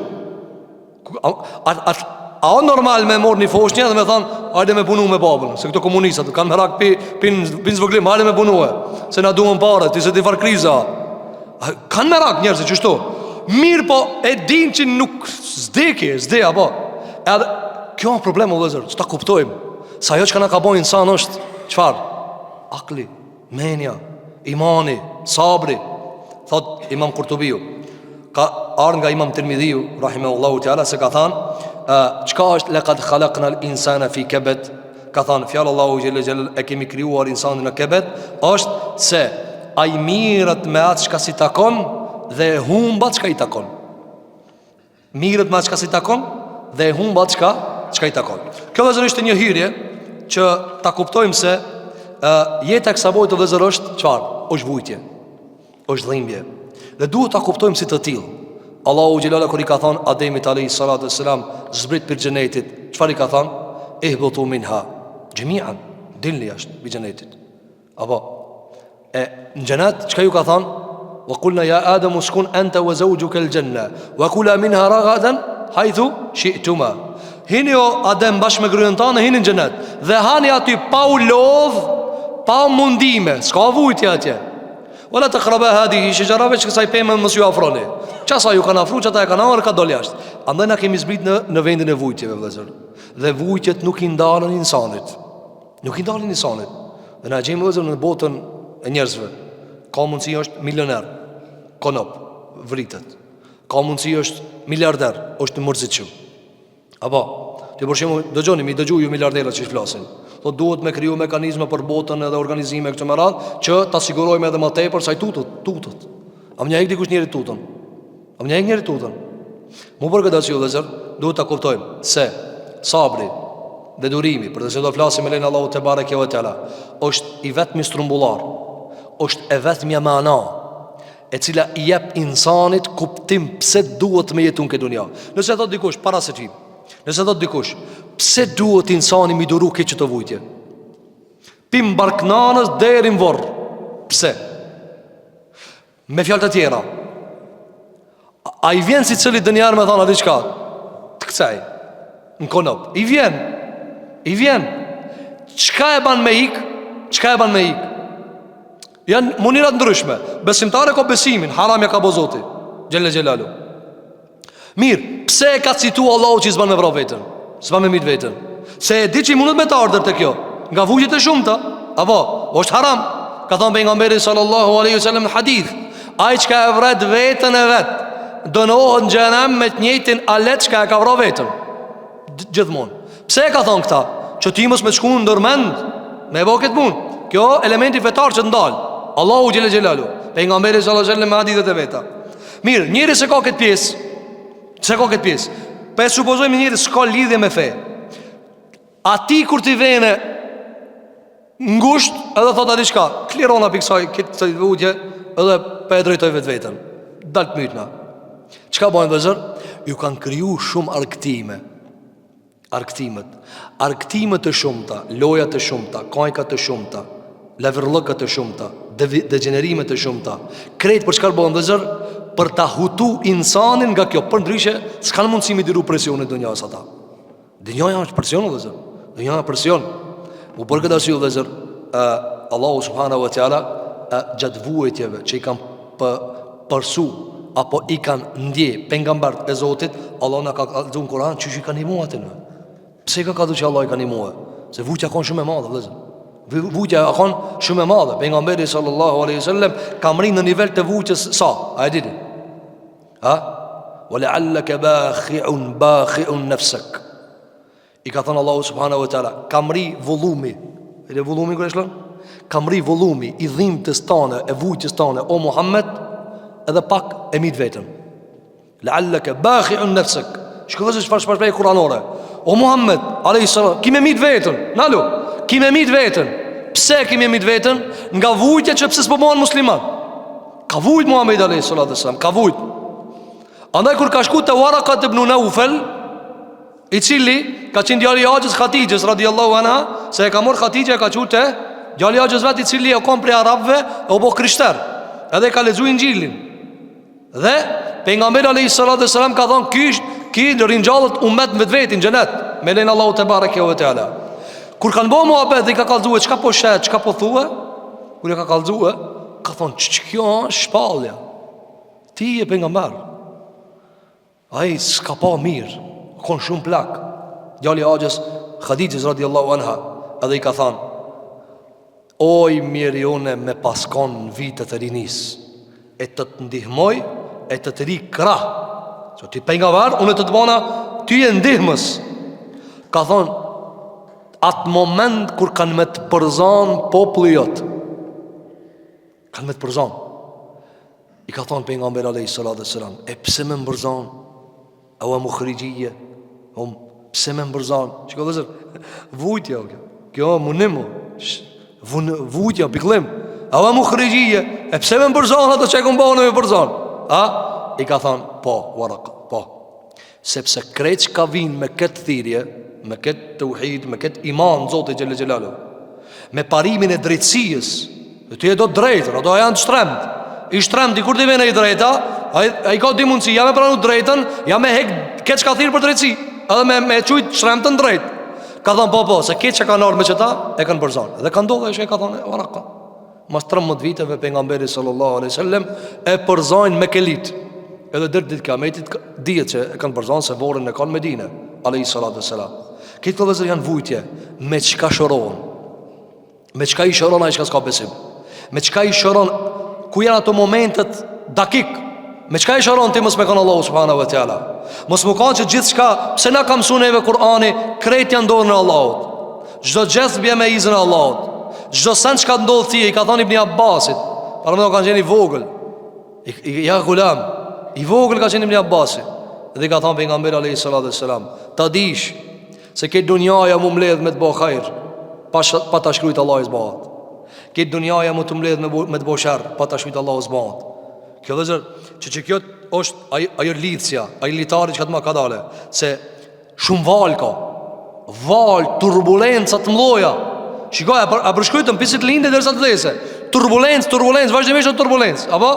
A, a, a, a o normal me morr një foshnjë dhe me thonë Hajde me punu me babën Se këto komunistat kanë merak pi, pi, pi n'zvoglim Hajde me punue Se na duhen pare Ti se ti farë kriza a, Kanë merak njerëzit qështu Mirëpo e din që nuk S'di ki, s'di apo Edhe kjo është problem o vëllezër Që ta kuptojmë Se ajo çka na ka bo insan është Çfarë? Akli Menja, imani, sabri, thot Imam Kurtubiu, ka ardhë nga Imam Tirmidhiu, rahimehullahu teala, se ka thanë, çka është lekad khalakna insana fi kebed, ka thanë, fjala Allahu xhele xhelaluhu, e kemi krijuar insanin në kebed, është se ai mirret me atë çka s'i takon dhe e humb atë çka i takon. Mirret me atë çka s'i takon dhe e humb atë çka çka i takon. Kjo vëllezër ishte një hyrje që ta kuptojmë se uh, jeta e kësaj bote vëllezër është çfarë? Është vujtje. Është dhimbje. Dhe duhet ta kuptojmë si të tillë. Allahu xhelala kur i ka thënë Ademit alayhi salatu selam zbrit prej xhenetit, çfarë i ka thënë? Ihbitu minha jami'an, dilni jashtë prej xhenetit. Apo E në xhenet çka ju ka thanë? Wa kulna ja Adam uskun anta wa zawjuka al-janna wa kula minha ragadan haythu shi'tuma. Hini o Adem bashkë me gruen tane, hini në xhenet. Dhe hani aty pa u lodh, pa mundime, s'ka vujtje atje. Wa la takraba hadhihi shexhara veç kësaj peme mos ju afroni. Qasa ju kanë afru, qata e kanë hangër, ka dol jashtë. Andaj na kemi zbrit në, në vendin e vujtjeve, vëllezër. Dhe vujtjet nuk i ndalen insanit. Nuk i ndalen insanit. Dhe na gjejmë vëllezër në botën e njerëzve. Ka mundësi është milioner, konop, vritet. Ka mundësi është miliarder, është i mërzitshëm. Apo, ti për shembull, dëgjoni, mi dëgju ju miliarderët që flasin. Po duhet me kriju mekanizma për botën edhe organizime këto me radhë, që ta sigurojmë edhe më tepër sa i tutët, tutët. A më një dikush njeri tutën? A më një njeri tutën? Mu për këtë arsye vëllezër, duhet ta kuptojmë se sabri dhe durimi, për të cilin do flasim me lejen e Allahut tebareke ve teala, është i vetmi strumbullar, është e vetmja mana e cila i jep insanit kuptim pse duhet me jetu në këtë dunja. Nëse thot dikush para se të nëse thot dikush, pse duhet insani mi duru krejt qëto vujtje? Pi n'bark nanës deri në vorr. Pse? Me fjalë të tjera, a i vjen secilit ndonjëherë me thonë diçka? Të kcej në konop. I vjen. I vjen. Çka e ban me ik? Çka e ban me ik? Janë mënyra të ndryshme. Besimtari ka besimin, haram ja ka bo Zoti. Xhele xhelaluhu. Mirë, pse e ka citu Allahu që s'ban me vra veten? S'ban me myt veten. Se e di që i mundet me të ardhur te kjo. Nga vujtjet e shumta. Apo, është haram. Ka thënë pejgamberi sallallahu alaihi wasallam në hadith, ai çka e vret veten e vet, dënohet në xhehenem me të njëjtin alet çka e ka vra veten. Gjithmonë. Pse e ka thënë këta? Që ti mos me shku ndërmend me bo këtë punë. Kjo elementi fetar që të ndal. Allahu xhele xhelaluhu. Pejgamberi sallallahu alaihi wasallam me hadithet e veta. Mirë, njeri s'e ka këtë pjesë. S'e ka këtë pjesë. Po e supozojmë njeri s'ka lidhje me fe. Atij kur t'i vjen ngusht edhe thotë diçka, klirona pi kësaj këtë vujtje edhe po e drejtoj vetveten. Dal të mytna. Çka bojnë vëllezër? Ju kanë kriju shumë argëtime. Argëtimet. Argëtimet e shumta, lojat e shumta, kajkat e shumta, leverllëkat e shumta, degjenerimet e shumta. Krejt për çka bëhen vëllezër? Për ta hutu insanin nga kjo. Përndryshe, s'kanë mundësi mi duru presionet e dunjas ata. Dynjaja është presion vëllezër. Dynjaja është presion. Mu për këtë arsye vëllezër, Allahu subhanahu wa taala gjatë vuajtjeve që i kanë pë, përsu apo i kanë ndje pejgamberët e Zotit, Allahu na ka kallxu në Kur'an qysh i ka nimu atyne. Pse i ka kallxu që Allahu i ka nimu? Se vujtja ka shumë e madhe, vëllezër. Vujtja ka shumë e madhe. Pejgamberi sallallahu alaihi wasallam ka mrri në nivel të vujtjes sa? A e dini? Ha? Wa la'allaka bakhi'un bakhi'un nafsak. I ka thënë Allahu subhanahu wa taala, ka mri volumi. Edhe volumi kur e shlon? Ka mri volumi i dhimbjes tane, e vujtjes tane, o Muhammed, edhe pak e myt veten. La'allaka bakhi'un nafsak. Shiko vëllezër çfarë çfarë shprehje kuranore. O Muhammed, alayhi salam, ki me myt veten. Nalu. Ki me myt veten. Pse ki me myt veten? Nga vujtja që pse s'po bëhen musliman. Ka vujt Muhammed alayhi salatu wasalam, ka vujt. Andaj kur ka shku te Warakat ibn Naufel, i cili ka qenë djali i axhës Hatixhes radiallahu anha, se e ka marrë Hatixhja e ka çu te djali i axhës vet i cili u kon prej arabëve e u bo krishter. Edhe e ka lexu Inxhilin. Dhe pejgamberi alayhi salatu wasalam ka thonë ky ky ringjallet umet në vetveti në xhenet, me lejen e Allahut tebareke ve teala. Kur kanë bërë muhabet dhe i ka kallxue çka po sheh, çka po thua, kur i ka kallxue, ka thonë që kjo është shpallja. Ti je pejgamber. Ai s'ka pa mirë, kon shumë plak. Djali i axhës Hadixhes radiallahu anha, edhe i ka thanë, Oj mjeri une me pas kon në vitet e rinisë, e të të ndihmoj, e të të ri krah. Se ti pejgamber, unë të të bona, ty e ndihmës. Ka thonë, atë moment kur kanë me të përzan populli jot, kanë me të përzan. I ka thonë pejgamberi alejhi salatu selam, e pse me m'përzan? Eue muhrixhije, o, pse me m'përzan? Shiko vëllezër, vujtja o kjo, kjo munim o, vujtja, pikëllim, eue muhrixhije, e pse me m'përzan ato që e kom ba unë me përzan? A? I ka thonë, po, Varaka, po, sepse krejt çka vijnë me këtë thirrje, me këtë teuhid, me këtë iman Zotit xhele xhelaluhu, me parimin e drejtësisë, dhe ti e do drejtën, ato janë të shtremt. I shtremti kur t'i vjen e drejta, ai ai ka dy mundësi, ja me pranu drejtën, ja me hek këtë çka thirr për drejtësi. edhe me, me qujt shtremtën drejt. Ka thonë, po, po, se krejt që kanë ardhë me qëta, e kanë përzonë. Dhe ka ndodhë, e që e ka thonë, Varaka. Mas 13 viteve pejgamberi sallallahu alaihi wasallam e përzojnë mekelit. Edhe deri ditë kiametit dihet që e kanë përzonë se vorrin e kanë Medine, alaihi salatu wasalam. Këto vëllezër janë vujtje me çka shërohen. Me çka i shëron ai çka s'ka besim. Me çka i shëron ku janë ato momentet dakik. Me çka i shëron ti mos me kanë Allahu subhanahu wa taala. Mos me kanë që gjithçka, pse na ka mësu neve Kur'ani, krejt janë n'dorën e Allahut. Çdo gjest bje me izën e Allahut. Çdo send çka ndodh ti i ka thënë Ibn Abbasit, paramendo ka qenë i vogël. I, i, ja gulam, i vogël ka qenë Ibn Abbasi. Dhe i ka thënë pejgamberi alayhi salatu selam, ta dish se krejt dunjaja m'u mbledh me të bo hajr, pa, pa ta shkrujt Allahu s'bahet. Krejt dunjaja me t'u mbledh me, me të bo sherr, pa ta shkrujt Allahu s'bahet. Kjo vëllezër, që që kjo është aj, ajo lidhësja, ai litari që ka të ma kadale, se shumë valë ka, valë, turbulenca të mdhoja, shikoj, a, për, a përshkrujtëm, pi si të linde derisa të vdese, turbulencë, turbulencë, vazhdimisht është turbulencë, apo?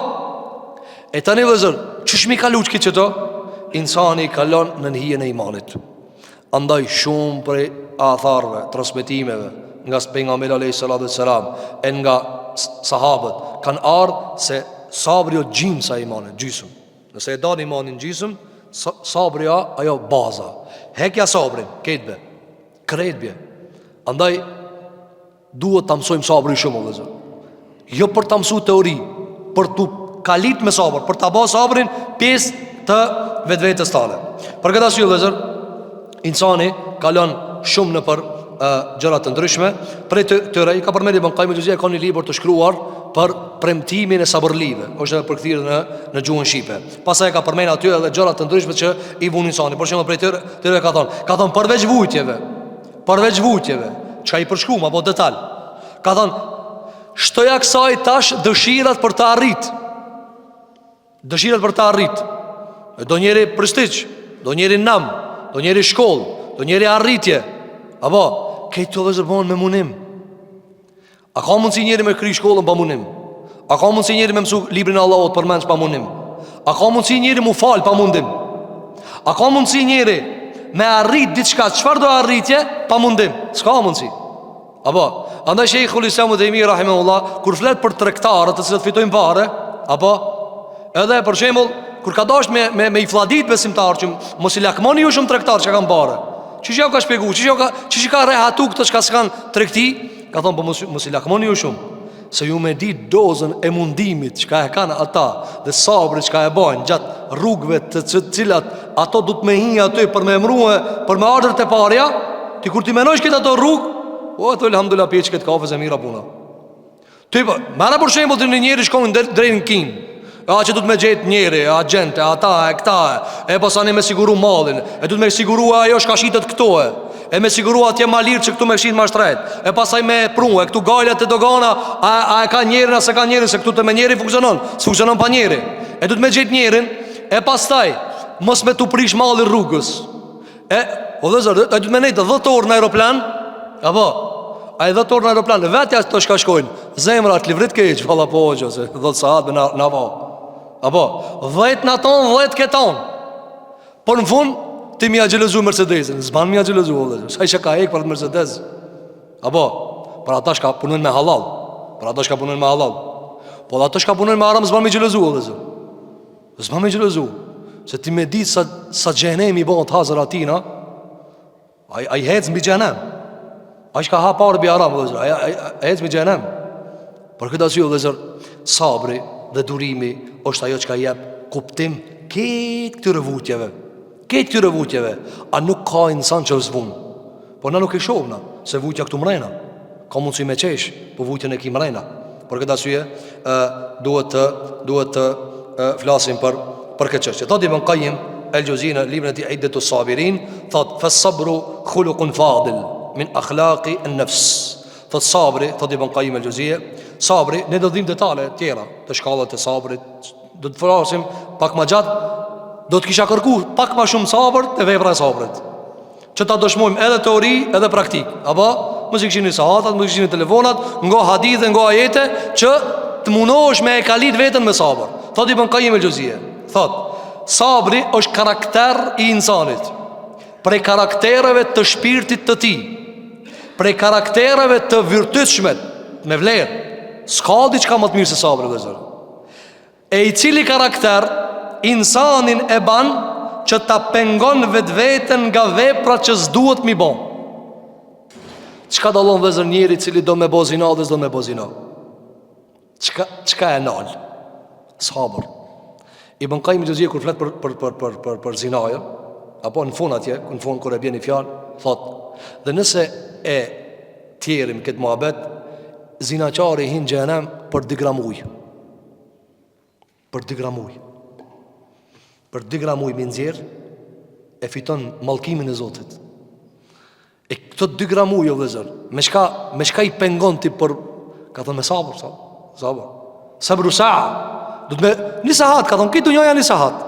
E tani vëllezër, qysh m'i kalu që qëto? Insani kalon nën hijen e imanit. Andaj shumë prej atharve, transmetimeve nga pejgamberi alayhi salatu selam e nga sahabët kanë ardhur se sabri o gjymsa e imanit, gjysëm. Nëse e dan imanin gjysëm, sabri a ajo baza. Hekja sabrin, krejt bje. Krejt bje. Andaj Duhet ta mësojmë sabrin shumë o vëllezër. Jo për ta mësu teori, për t'u kalit me sabër, për ta ba sabrin pjesë të vetvetes tane. Për këtë arsye vëllezër, insani kalon shumë nëpër uh, gjëra të ndryshme. Prej të tyre i ka përmendur Ibn Kajim el-Xhevzije ka një libër të shkruar për premtimin e sabërlive, është edhe përkthyer në në gjuhën shqipe. Pastaj e ka përmendur aty edhe gjëra të ndryshme që i vun insani. Për shembull prej tyre, tyre ka thonë, ka thonë përveç vujtjeve, Përveç vujtjeve, çka i përshkrum, apo detal Ka thonë, shtoja kësaj tash dëshirat për të arrit Dëshirat për të arrit E do njeri prestigj, do njeri nam, do njeri shkollë, do njeri arritje Apo, këto vëllezër bohen me munim A ka mundësi njeri me kry shkollën pa munim? A ka mundësi njeri me mësu librin e Allahut përmendsh pa munim? A ka mundësi njeri mu fal pa mundim? A ka mundësi njeri me arrit diçka, çfarëdo arritje pa mundim? S'ka mundësi. Apo, andaj Shejhul Islam Ibn Tejmije rahimehullah, kur flet për tregtarët të cilët fitojnë pare, apo edhe për shembull, kur ka dasht me me me i flladit besimtarët që mos i lakmoni ju shumë tregtarët që kanë pare. Qysh jau ka shpjegu, qysh jau ka, qysh i ka rehatu këto çka s'kan tregti, Ka thonë, po mos, mos i lakmoni ju shumë Se ju me di dozën e mundimit Çka e kanë ata Dhe sabri çka e bajnë Gjatë rrugëve të të cilat Ato du të me hi aty për me emrue Për me ardhë te parja Ti kur t'i menojsh këtë ato rrugë O ato elhamdulillah pije këtë kafe se mira puna Ti po, merre për shembull ti një njeri shkon drejt në Kinë E a që du të me gjetë njeri, e agjent, e ata, e këta, e, e pasani me siguru mallin, e du të me siguru e ajo shka shitet këto, e, e me siguru atje ma lirë që këtu me shit ma shtrejt, e pasaj me pru, e këtu gajlet e dogana, a, a e ka njerin, a s'e ka njerin, se këtu të me njeri funksionon, s'funksionon pa njeri, e du të me gjetë njerin, e pastaj, mos me t'u prish malli rrugës, E, o vëllezër, ai duhet me nejtë 10 orë në aeroplan Apo, ai 10 orë në aeroplan Vetja ato shka shkojnë Zemra të livrit keq, valla po hoxhë Se 10 sahat me na, na va Apo, 10 në tonë, 10 këtonë Por në fund, ti mi xhelozu Mercedesin S'ban mi xhelozu, o vëllezër Sa i që ka hek për Mercedes Apo, për ata shka punojnë me halal Për ata shka punojnë me halal Po dhe ata shka punojnë me haram S'ban mi xhelozu, o vëllezër S'ban me xhelozu Se ti me ditë sa, sa xhehenemi i bëhet hazër atina Ai, ai hec mbi xhehenem Ai shka ha pare mbi haram vëllezër Ai, ai, ai hec mbi xhehenem Për këtë arsye vëllezër Sabri dhe durimi është ajo çka jep kuptim Krejt këtyre vujtjeve Krejt këtyre vujtjeve A nuk ka insan që s'vun Po na nuk e shohim na, se vujtja këtu mrena. Ka mundësi me qesh, po vujtjen e ki mrena. Për këtë arsye, ë duhet të duhet të e, flasim për për këtë çështje. Thotë Ibn Qayyim el-Xheuzi në librin e tij Iddetu Sabirin, thotë fa sabru khuluqun fadil min akhlaqi an-nafs. Thotë sabri, thotë Ibn Qayyim el-Xheuzi, sabri ne do të vim detale tjera të shkallët e sabrit, do të flasim pak më gjatë, do të kisha kërku pak më shumë sabër te vepra e sabrit. Që ta dëshmojmë edhe teori edhe praktikë. Apo, mos i kshyrni sahatat, mos i kshyrni telefonat, ngo hadithe, ngo ajete, që të munohesh me e kalit veten me sabër. Thot Ibn Kajim el-Xhevzije. Thot, sabri është karakter i insanit. Prej karaktereve të shpirtit të tij Prej karaktereve të virtytshme Me vlerë S'ka diçka më të mirë se sabri vëllezër E i cili karakter Insanin e ban Që ta pengon vetveten nga vepra që s'duhet m'i bo Çka dallon vëllezër njeri i cili do me bo zina dhe s'do me bo zina Çka, çka e nal? Sabër. Ibn Kajim Xhevzije kur flet për, për, për, për, për, për zinajën, apo në fund atje, në fund kur e bjen një fjalë, thot, dhe nëse e tjerrim këtë muhabet, zinaqari hin n'xhehenem për 2 gram ujë. Për 2 gram ujë. Për 2 gram ujë me nxjerr, e fiton mallkimin e Zotit. E këto 2 gram ujë o vëllezër, me çka me çka i pengon ti për ka thonë me sabër, sabër, sabër. Sabru saa. Do të me një sahat, ka thonë krejt dunjaja një sahat.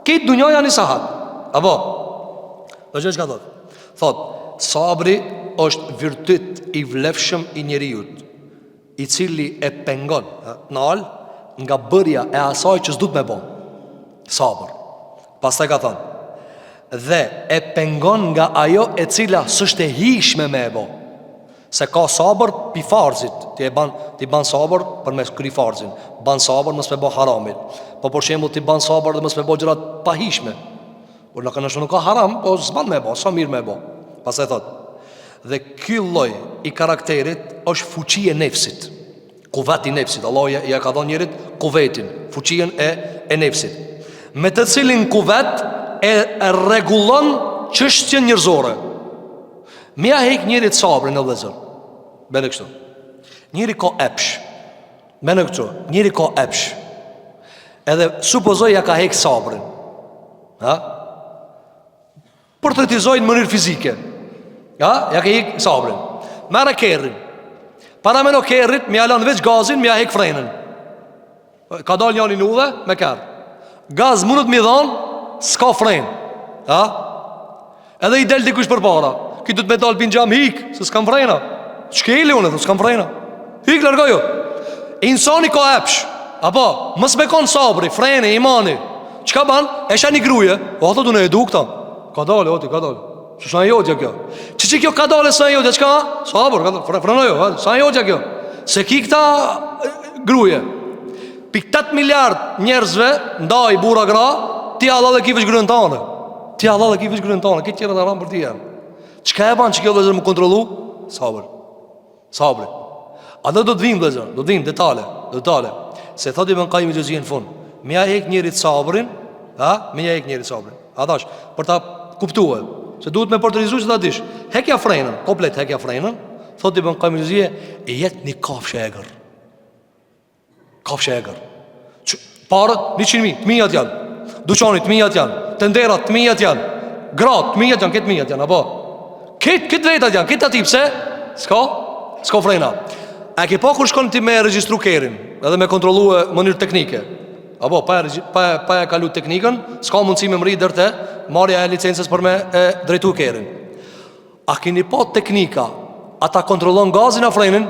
Krejt dunjaja një sahat. Apo. Do të çka thot? Thot, sabri është virtyt i vlefshëm i njeriut. i cili e pengon, nal nga bërja e asaj që s'duhet me bo. Sabër. Pastaj ka thënë, dhe e pengon nga ajo e cila s'është e hijshme me e bo. Se ka sabër pi farzit, ti e ban ti ban sabër për me kry farzin, ban sabër mos me bo haramin. Po për shembull ti ban sabër dhe mos me bo gjëra të pahijshme. Por në kënë nuk ka haram, po s'ban me bo, s'a mirë me bo. Pastaj thot, dhe ky lloj i karakterit është fuqi e nefsit. Kuvet i nefsit, Allahu ja, ja ka dhënë njerit kuvetin, fuqinë e, e nefsit. Me të cilin kuvet e rregullon çështjen njerëzore. Me ja hek njerit sabrin o vëllezër. Bene kështu. Njeri ka epsh. Bene kështu, njeri ka epsh. Edhe supozoj ja ka hek sabrin. Ha? Portretizoj në mënyrë fizike. Ha? Ja ka hek sabrin. Merre kerrin. Parameno kerrit, me ja lan veç gazin, me ja hek frenën. Ka dalë njani në udhë me kerr. Gaz mundet me i dhonë, s'ka frenë. Ha? Edhe i del dikush përpara. Ky do të me dal pin xham hik, se s'kam frena. Shkeli unë, thotë s'kam frena. Hik largoju. Insani ka epsh. Apo, mos me kon sabri, freni, imani. Çka ban? E sheh një gruje. O thotë unë e du këta. Ka dalë, o ti, ka dalë. Që s'a jotja kjo? Që që kjo ka dalë s'a jotja, çka? Sabër, ka dalë, frenoju, s'a jotja kjo? Se ki këta gruje. Pi 8 miliard njerëzve, ndaj burra gra, ti hallall e ki veç gruen tane. Ti hallall e ki veç gruen tane, krejt tjerat haram për ti janë. Çka e ban që kjo vëllezër m'u kontrollu? Sabër. Sabri. A do do të vim vëllezër, do të vim detale, detale. Se thot Ibn Kajim Xhevzije në fund, me ja hek njerit sabrin, ha? Me ja hek njerit sabrin. A thash, për ta kuptuar, se duhet me portretizu që ta dish. Hekja frenën, komplet hekja frenën, thot Ibn Kajim Xhevzije, e jet një kafshë e egër. Kafshë e egër. Paret, 100.000, të mijat janë. Duqanit, të mijat janë. Tenderat, të mijat janë. Gratë, të mijat janë, krejt të mijat janë, apo? Krejt, krejt vetat janë, krejt aty, pse? S'ka? S'ka frena. A ke pa kur shkon ti me regjistru kerrin, edhe me kontrollu në mënyrë teknike? Apo, pa e, pa e, pa e kalu teknikën, s'ka mundësi me mrri deri te marrja e licencës për me e drejtu kerrin. A keni pa teknika, a ta kontrollon gazin a frenin?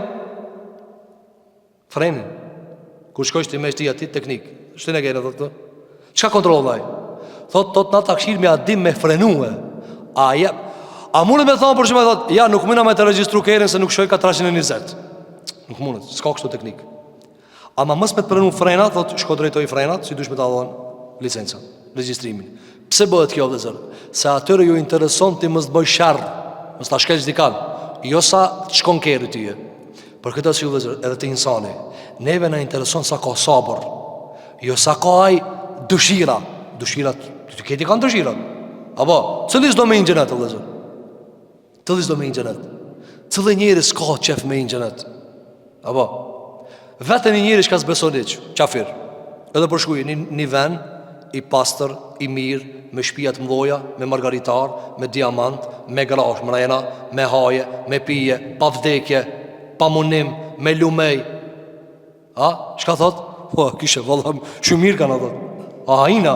Frenin. Kur shkojsh ti me shti aty teknik. Shtin e kena thotë. Çka kontrollon ai? Thot thot na ta kshyrim a din me frenue. A ja A mundet me thonë për shembull thot, ja nuk mundna me të regjistru kerrin se nuk shkoj ka 320. Nuk mundet, s'ka kështu teknik. Ama mos me të pranu frenat, thot shko drejtoj frenat, si dush me ta dhon licencën, regjistrimin. Pse bëhet kjo vëllezër? Se atyre ju intereson ti mos të bëj sherr, mos ta shkelsh dikan. Jo sa të shkon kerri ty. Për këtë arsye vëllezër, edhe te insani, neve na intereson sa ka sabër, jo sa ka ai dëshira, dëshirat, të krejt i kanë dëshirat. Apo, cili s'do me hi n'xhenet, vëllezër? Cili s'do me hi n'xhenet? Cili njeri s'ka qef me hi n'xhenet? Apo, vete një njeri çka s'beson hiç, qafir. Edhe përshkruj, një, një ven i pastër, i mirë, me shpia të mdhoja, me margaritar, me diamant, me gra mrena, me haje, me pije, pa vdekje, pa munim, me lumej. A, çka thot? Po, kishe, valla, shumë mirë kanë thot. A, hina.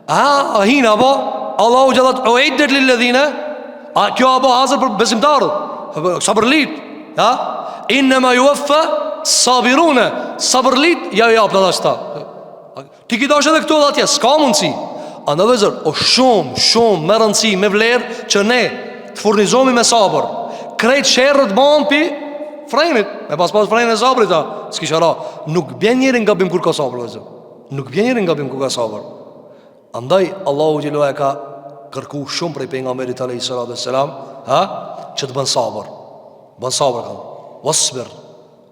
A, a hina, po? Allahu xhel thot, uiddet lil-ledhine, a, kjo a bo hazër për besimtarët, sabërlit, ha? Innema juveffe sabirune, sabërlit, ja japna dhe qëta. Ti ki dash edhe këtu edhe atje, s'ka mundësi. Andaj vëllezër, o shumë, shumë me rëndësi, me vlerë Që ne të furnizohemi me sabër Krejt sherret bahen pi frenit Me pas pas frenin e sabrit, a S'kisha ra Nuk bjen njeri në gabim kur ka sabër, vëllezër Nuk bjen njeri në gabim kur ka sabër Andaj, Allahu xhele ve ala ka kërku shumë prej pejgamberit alejhi salatu ve selam Ha? Që të bën sabër Bën sabër, ka Wasbir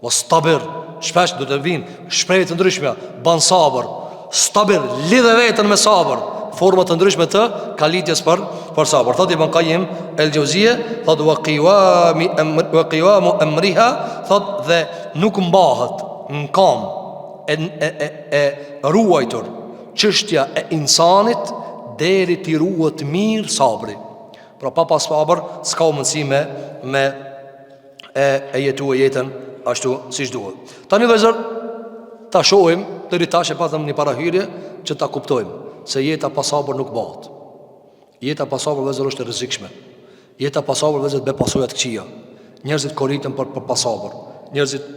Wastabir, shpesh do të vinë shprehje të ndryshme, ban sabër, stabir, lidhe veten me sabër, forma të ndryshme të kalitjes për për sabër. Thotë Ibn Qayyim el-Jauziyje, thotë wa qiwami wa qiwamu amriha, thotë dhe nuk mbahet në kam e e e, e ruajtur çështja e insanit deri t'i ruhet mirë sabri. Pra pa pas sabër, s'ka mundësi me me e, e jetu e jetën ashtu siç duhet. Tani vëllezër, ta shohim, deri tash e patëm një parahyrje që ta kuptojmë, se jeta pa sabër nuk bëhet. Jeta pa sabër vëllezër është e rrezikshme. Jeta pa sabër vëllezër bje pasoja të këqija. Njerëzit koriten për, për pasabër. Njerëzit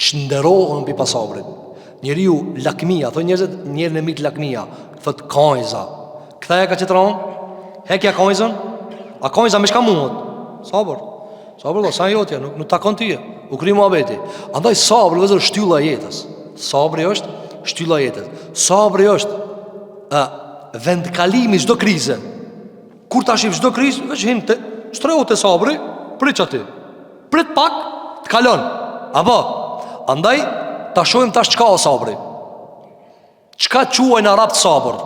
çnderohen pi pasabrit. Njeriu lakmia, thonë njerëzit njerin e myt lakmia, thot kanjza. Ktheja ka qetrën, hekja kanjzën, a kanjza me çka muhet? Sabër. Sabër, s'a jotja, nuk, nuk takon tyje. U kry muhabeti. Andaj sabri vëllezër shtylla e jetës. Sabri është shtylla e jetës. Sabri është a, vendkalimi çdo krize. Kur ta shif çdo krizë, veç hin te strehu te sabri, prit qaty. Prit pak, të kalon. Apo, andaj ta shohim tash çka o sabri. Çka quajnë arabt sabër?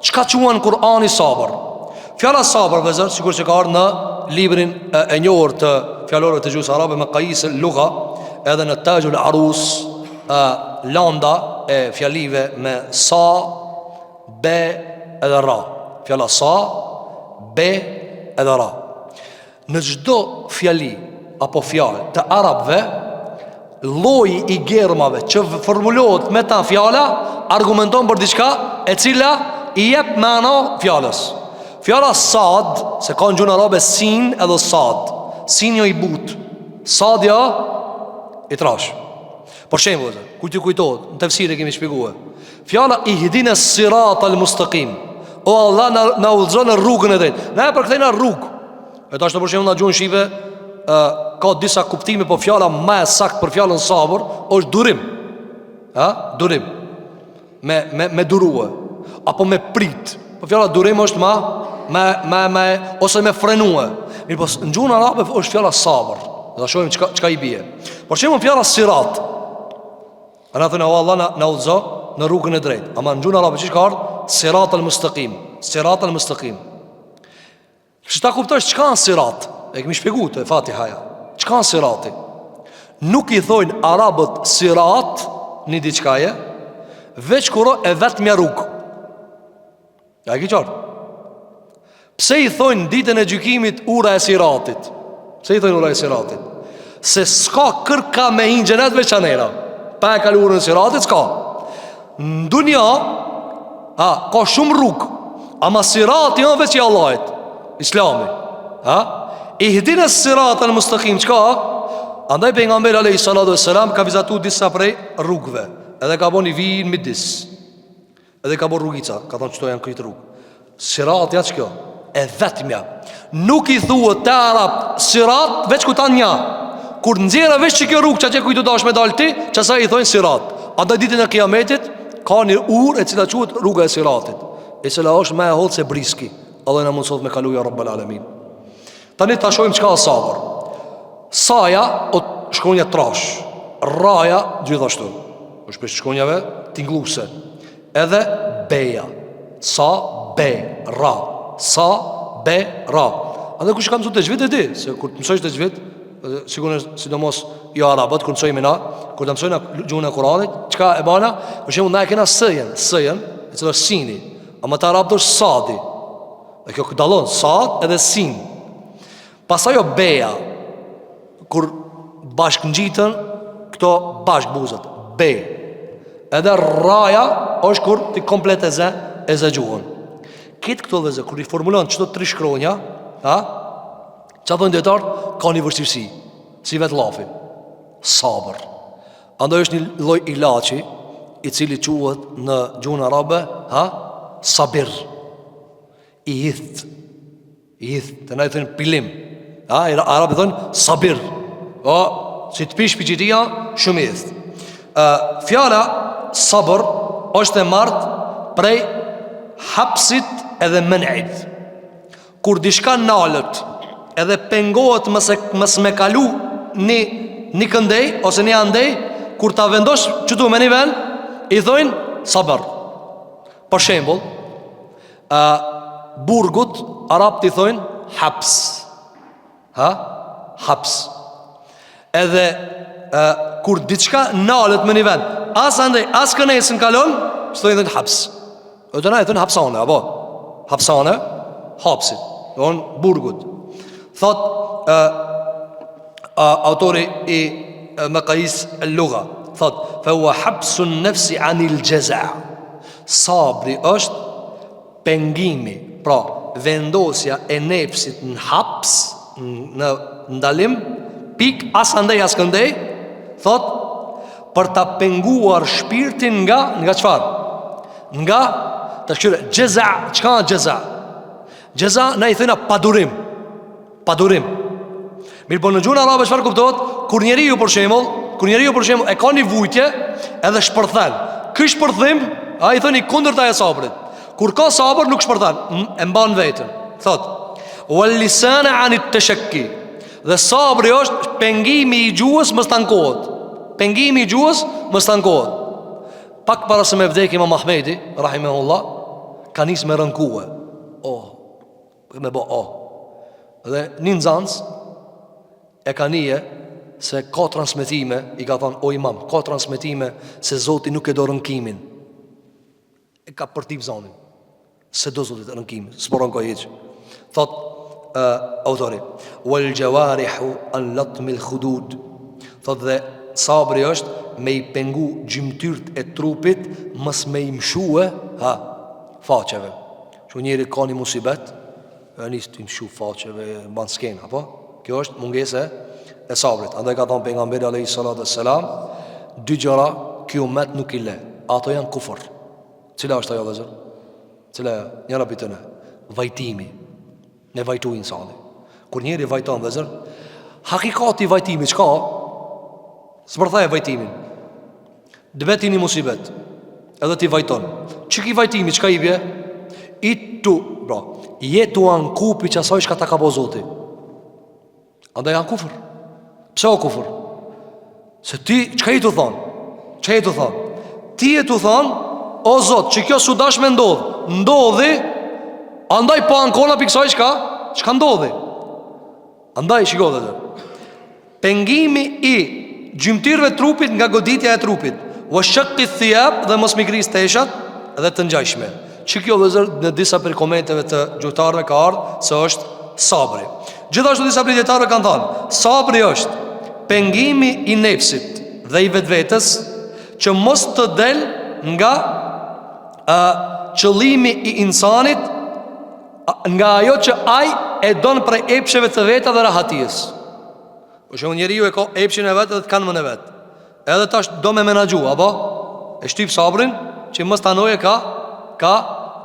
Çka quan Kur'ani sabër? Fjala sabër vëllezër, sikur që ka ardhur në librin e, e njohur të fjalorëve të gjuhës arabe Mekajis el-Lugha, edhe në Taxhul Arus, e, landa e fjalive me sa, be edhe ra. Fjala sa, be edhe ra. Në çdo fjali apo fjalë të arabëve, lloji i germave që formulohet me ta fjala argumenton për diçka e cila i jep mana fjalës. Fjala sad, se ka në gjuhën arabe sin edhe sad. Sin jo i butë, sad jo i trash. Për shembull, kur t'ju kujtohet, në tefsir e kemi shpjeguar. Fjala ihdina sirat al mustaqim. O Allah na, na udhëzo në rrugën e drejtë. Na e përkthejna rrugë. E tash për shembull në gjuhën shqipe ë ka disa kuptime, po fjala më e saktë për fjalën sabër është durim. Ha? Durim. Me me me durue apo me prit. Po fjala durim është ma me me me ose me frenue. Mirëpo në gjuhën arabe është fjala sabër. Do ta shohim çka çka i bie. Për shembull fjala sirat. A na thonë o Allah na, na udhëzo në rrugën e drejtë. Ama në gjuhën arabe qysh ka ardh sirat al-mustaqim, sirat al-mustaqim. Që ta kuptosh çka është sirat? E kemi shpjeguar te Fatihaja. Çka është sirati? Nuk i thojnë arabët sirat një diçkaje, veç kur e vetmja rrugë. A e ki qartë? Pse i thojnë ditën e gjykimit ura e siratit? Pse i thojnë ura e siratit? Se s'ka kërka me hi n'xhenet veç anena. Pa e kalu urën e siratit, s'ka. Në dunja, a, ka shumë rrugë, ama sirati o veç i Allahit, islami. Ha? Ihdina sirat al mustakim, çka? Andaj pejgamberi alejhi salatu ve selam ka vizatu disa prej rrugëve, edhe ka bo një vijë n'midis. Edhe ka bo rrugica, ka thonë qëto janë krejt rrugë. Sirat ja qekjo, e vetmja. Nuk i thuhet te arabt sirat, veç kur tanë nja. Kur nxjerr veç qekjo rrugë, qatje ku je tu dash me dalë ti, qasaj i thonë sirat. Andaj ditën e kiametit, ka një urë e cila quhet rruga e siratit, e cila është ma e hollë se briski. Allah na mundësoftë me kalu ja Rabbel Alemin. Tani ta shohim çka është sabër. Saja o shkronja trash, raja gjithashtu. Është prej shkronjave tingëlluese. Edhe beja. Sa be ra. Sa be ra. A dhe kush ka mësu texhvid e di, se kur të mësojsh texhvid, sigurisht sidomos jo arabët kur mësojmë na, kur të mësojna gjuhën e Kuranit, çka e bana? Për shembull na e kena sëjen, sëjen, e cila është sini. Ama te arabët është sadi. Dhe kjo dallon sad edhe sin. Pastaj o beja kur bashkëngjiten këto bashk buzët be. Edhe raja është kur ti komplet e zë e zë gjuhën. Këtë këto vëllezër kur i formulon qëto tri shkronja, ha? Ça thonë dijetarët? Ka një vështirësi, si vetë llafi. Sabër. Andaj është një lloj ilaçi i cili quhet në gjuhën arabe, ha? Sabir. I idht I idht Te na i thonë pilim A, arabët i thonë sabir O, si të pish pi qitia Shumë i idht Fjala sabër është e marrë prej hapsit edhe men'it Kur diçka nalet edhe pengohet mos e mos me kalu një një këndej ose një andej, kur ta vendos qëtu me një vend, i thojnë sabër. Për shembull, ë burgut arabt i thojnë haps. Ha? Haps. Edhe ë kur diçka nalet me një vend, as andej, as kënej s'në kalon, s'thojnë thojnë haps. E te na i thonë hapsane, apo? Hapsane, hapsit, thonë burgut. Thot e, a, autori i Mekajis el Lugha, thot, fe hua hapsun nefsi anil xheza. Sabri është pengimi, pra vendosja e nefsit në haps, në ndalim, pik as andej as këndej, thot për ta penguar shpirtin nga nga çfarë? Nga ta kqyre xheza, çka është xheza? Xheza na i thojna padurim. Padurim. Mirëpo në gjuhën arabe çfarë kuptohet? Kur njeriu për shembull, kur njeriu për shembull e ka një vujtje edhe shpërthen. Ky shpërthim, ai i thonë i kundërta e sabrit. Kur ka sabër nuk shpërthen, e mban veten. Thot: "Wal lisana anit tashakki." Dhe sabri është pengimi i gjuhës mos t'ankohet. Pengimi i gjuhës mos t'ankohet. Pak para se me vdek Imam Ahmedi, rahimehullah, ka nis me rënkue. Oh, me bo oh. Dhe një nxans e ka nije se ka transmetime, i ka thonë, o imam, ka transmetime se Zoti nuk e do rënkimin. E ka përtyp zanin. S'e do Zoti rënkimin, s'po rënkoj hiç. Thot uh, autori, wal jawarihu an latmil khudud. Thot dhe sabri është me i pengu gjymtyrët e trupit mos me i mshue, ha, faqeve. Që njeri ka një musibet, e nis t'i mshu faqeve, ban skena, apo? Kjo është mungesë e sabrit. Andaj ka thonë pejgamberi alayhi salatu selam, dy gjëra ky umet nuk i le. Ato janë kufër. Cila është ajo vëllezër? Cila njëra prej tyne? Vajtimi. Me vajtu insani. Kur njeri vajton vëllezër, hakikati i vajtimit çka? Zbërtheje vajtimin. T'bet një musibet Edhe ti vajton Qiky vajtimi, çka i bje? I tu, bro Je tu anku pi qasaj çka ta ka bo zoti Andaj janë kufër Pse o kufër? Se ti, çka je tu thonë? Çka je tu thonë? Ti je tu thonë O zot, që kjo s'u dash me ndodh Ndodhi Andaj po ankona pi kësaj çka? Çka ndodhi? Andaj, shiko vëllezër Pengimi i gjymtyrëve trupit nga goditja e trupit Wa shakki thijab dhe mos m'i gris teshat dhe të ngjajshme Që kjo vëllezër në disa prej komenteve të gjuhëtarëve ka ardhë se është sabri Gjithashtu disa prej dijetarëve kanë thanë Sabri është pengimi i nefsit dhe i vetvetes Që mos të del nga a, qëllimi i insanit nga ajo që ai e don prej epsheve të veta dhe rahatisë. Për shembull njeriu e ka epshin e vet dhe të kanmën e vet. Edhe tash do me menaxhu, apo? E shtyp sabrin që mos ta noje ka ka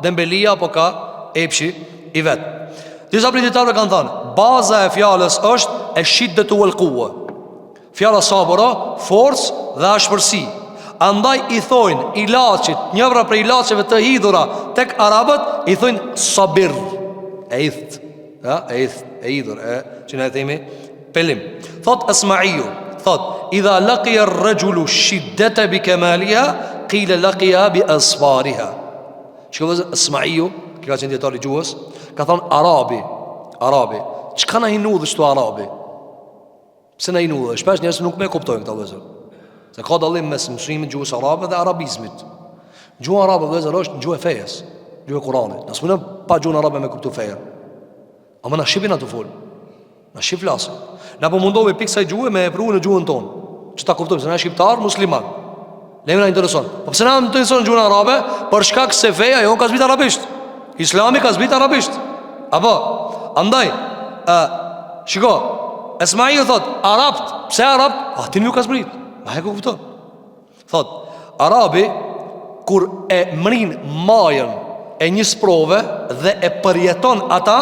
dembelia apo ka epshi i vet. Disa prej dijetarëve kanë thënë, baza e fjalës është esh-shiddetu uel kuve. Fjala sabër o, forcë dhe ashpërsi. Andaj i thojnë ilaçit, njëra prej ilaçeve të hidhura tek arabët, i thojnë sabir. E idht, ja, e idht, e hidhur, e që ne e themi pelim. Thot Esmaiu, thot idha laqiya ar-rajulu shiddata bi kamaliha, qila laqiya bi asfariha. Shiko vëllezër, Esmaiu, ky ka qenë dijetar i gjuhës, ka thonë arabi, arabi, çka na hin n'udhë qëtu arabi? Pse na hin n'udhë? Shpesh njerëz nuk më kuptojnë këta vëllezër. Se ka dallim mes mësimit gjuhës arabe dhe arabizmit. Gjuha arabe vëllezër është gjuhë e fejes, gjuhë e Kuranit. Na s'mundem pa gjuhën arabe me kuptu fejën. Ama na shqip jena tu fol. Na shqip flasim. Na po mundohemi pi ksaj gjuhe me e pru në gjuhën tonë, që ta kuptojmë se na shqiptar musliman. Neve na intereson. Po pse na intereson gjuhën arabe? Për shkak se feja jonë ka zbrit arabisht. Islami ka zbrit arabisht. Apo, andaj, ë, shiko, Esmaiu thot, arabt, pse arabt? Atyne ju ka zbrit. Ma e kupton. Thot, arabi kur e mrin majën e një sprove, dhe e përjeton ata,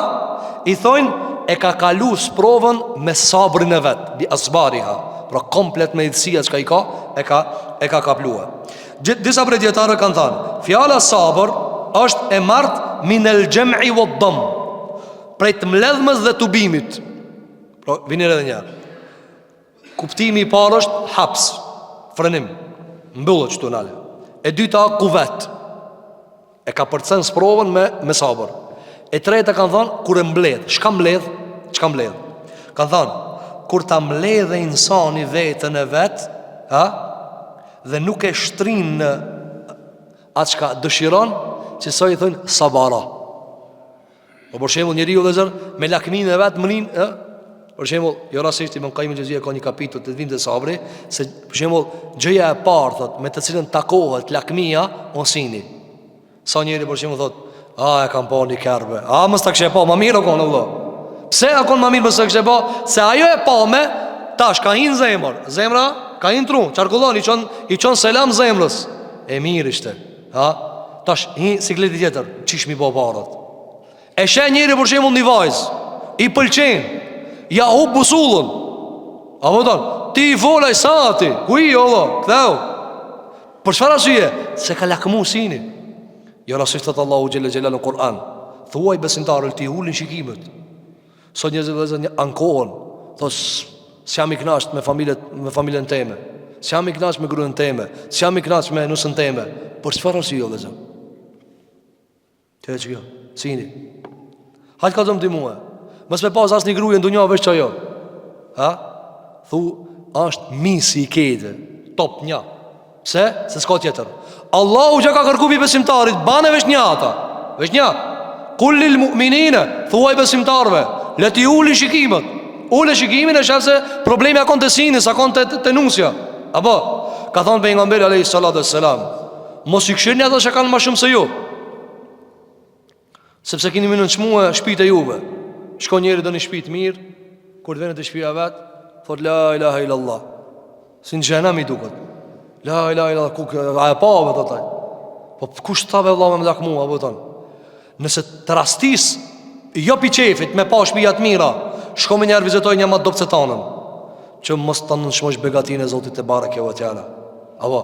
i thojnë e ka kalu sprovën me sabrin e vet, bi asbariha, pra komplet me idhësia çka i ka, e ka, e ka kaplue. Disa prej dijetarëve kanë thanë, fjala sabër është e marrtë minel xhem'i ve dam, prej të mledhmes dhe tubimit. Pra, vini re edhe njëherë. Kuptimi i parë është haps, frenim, mbyllet qëtu nale. E dyta kuvet. E kapërcen sprovën me me sabër. E treta kanë thënë kur e mbledh, çka mbledh? Çka mbledh? Kanë thënë kur ta mbledhë insani veten e vet, ha? Dhe nuk e shtrin në atë çka dëshiron, qësaj i thonë sabara. Po për shembull njeriu vëllezër me lakminë e vet mrin, ë? Për shembull, jo rastësisht Ibn Kajim Xhevzije ka një kapitull te vim te sabri, se për shembull gjëja e parë thot me të cilën takohet lakmia o syni. Sa njeri për shembull thot, a e kam pa një kerr be. A mos ta kishe pa, ma mirë o kon vëlla. Pse a kon ma mirë mos ta kishe pa? Se ajo e pame tash ka hin zemër. Zemra ka hin tru, qarkullon i çon i çon selam zemrës. E mirë ishte. Ha? Tash hi sikleti tjetër, qysh m'i bo paret. E sheh njeri për shembull një vajzë, i pëlqen, ja hup busullën. A po thon, ti i fol ai sa aty, ku i o vlla? Ktheu. Për çfarë arsye? Se ka lakmu syni. Jo rastësisht thot Allahu xhelle xhelaluhu në Kur'an. Thuaj besimtarëve t'i ulin shikimet. Sot njerëzit vëllezër një ankohen, thotë s'jam i kënaqur me familjen, me familjen teme. S'jam i kënaqur me gruan teme, s'jam i kënaqur me nusën teme. Për çfarë arsye vëllezër? Të e kjo, syni. Hajt kallzom ti mua. Mos me pas asnjë gruje në dunja veç qajo. Ha? Thu, është misi i kejtve, top një. Pse? Se s'ka tjetër. Allahu që ka kërku pi besimtarit, bane veç një ata. Veç një. Kul lil mu'minine, thuaj besimtarve, le t'i ulin shikimet. Ule shikimin e shef se problemi a kon te syni, s'a kon te, te nusja. Apo, ka thonë pejgamberi alejhi salatu ve selam, mos i kshyrni ata që kanë ma shumë se ju. Sepse kini me nënçmue shpit e juve Shkon njeri do një shpi t'mirë Kur të vjen te shpia vet Thot la ilaha illallah Si në xhehenem i duket La ilaha illallah ku, A e pave thot ai Po kush tha be vlla me m'lakmu A po thonë Nëse të rastis Jo pi qefit me pa shpia të mira Shko menjëherë vizitoj një ma t'dobët se tanën Që mos ta nënçmosh begatinë e Zotit tebareke ve teala Apo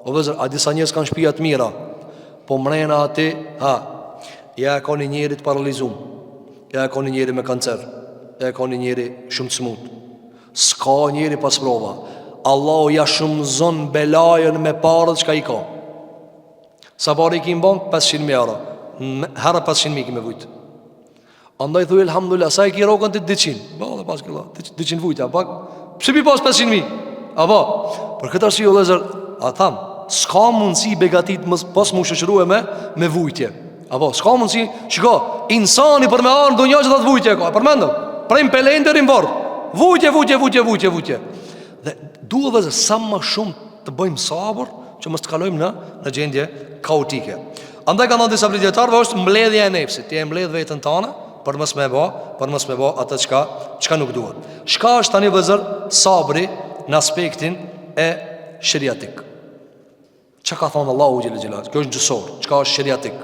O vëllezër, a disa njerëz kanë shpia të mira Po mrena aty, ha, ja e ka një njeri të paralizum, ja e ka një njeri me kancer, ja e ka një njeri shumë të smut. S'ka njeri pa sprova. Allahu ja shumëzon belajën me paret çka i ka. Sa pare i ki në bankë? 500.000 euro. Herë 500.000 ki me vujtë. Andaj thuj elhamdulillah, sa e ki rrogën ti 200. Ba, dhe pas këlla, 200 vujta, pak. Pse pi pas 500 mijë? Apo, për këtë arsye vëllezër, a tham, s'ka mundësi begatit mos pas m'u shoqërue me me vujtje. Apo, s'ka mundësi, shiko, insani për me ardh n'dunja që atë vujtje ka, përmendëm. Prej n'pelen deri n'vorr. Vujtje, vujtje, vujtje, vujtje, vujtje. Dhe duhet vëllezër sa më shumë të bëjmë sabër që mos të kalojmë në në gjendje kaotike. Andaj kanë thënë disa prej dijetarëve është mbledhja e nefsit. Ti e mbledh veten tënde për mos me bë, për mos me bë atë çka çka nuk duhet. Çka është tani vëllezër sabri në aspektin e sheriatik? Çka ka thonë Allahu xhele xhelaluhu? Kjo është gjuhësor, çka është sheriatik?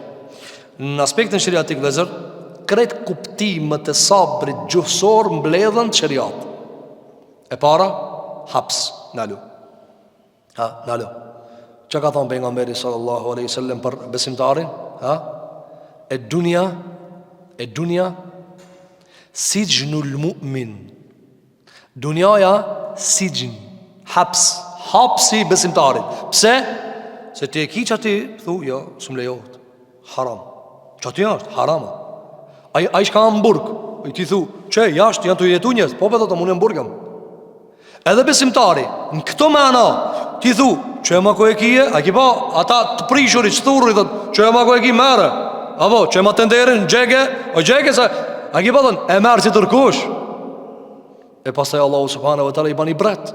Në aspektin sheriatik vëllezër, krejt kuptimet e sabrit gjuhësor mbledhen n'sheriat. E para, haps, nalu. Ha, nalu. Çka ka thonë pejgamberi sallallahu aleyhi sallem për besimtarin? Ha? Ed dunja, ed dunja, sixhnul mu'min. Dunjaja, sixhn, haps, hapsi i besimtarit. Pse? Se ti e ki qaty, thu, jo, s'më lejohet. Haram. Qaty është, haram. Ai, ai shka në burg, i ti thu, që jashtë janë tu jetu njerëz, po po thotë, unë në burg jam. Edhe besimtari, në këto mana, ti thu, që e ma ku e kije, a ki pa, ata të prishurit, që thurri, thot, që e ma ku e ki merre, apo, që e ma tenderin, gjege, o gjege, se, a ki pa, thot, e merr që tërkush. E pastaj Allahu subhanahu wa taala i ban ibret.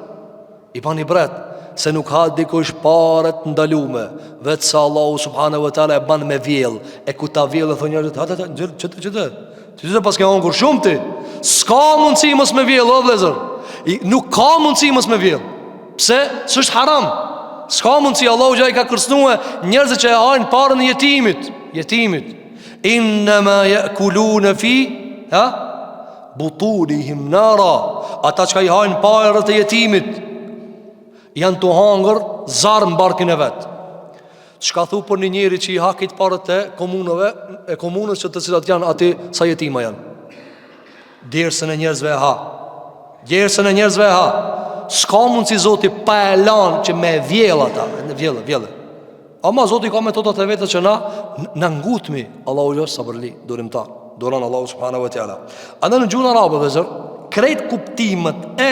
I ban ibret se nuk ha dikush pare të ndalume, veç se Allahu subhanahu wa taala e ban me vjell, e ku ta vjell e thonë njerëzit, hajde hajde, çete çete. Ti të paske hongër shumë ti. S'ka mundësi mos me vjell, o vëllezër. Nuk ka mundësi mos me vjell. Pse? S'është haram. S'ka mundësi Allahu xha i ka kërcënue njerëzit që e hajnë parën e jetimit, jetimit. Innama ya'kuluna fi ha butunihim nara. Ata çka i hajnë paret e jetimit janë tu hangër zjarm n'barkin e vet. Çka thu për një njeri që i ha krejt paret e komunëve, e komunës që të cilat janë aty sa jetima janë. Djersën e njerëzve e ha. Djersën e njerëzve e ha. S'ka mundësi Zoti pa e lanë që me vjell ata, vjellë, vjellë. Ama Zoti ka metodat e veta që na na ngutmi, Allahu jo sabërli, durimtar. Duron Allahu subhanahu wa taala. Andaj në gjuhën arabe vëllezër, krejt kuptimet e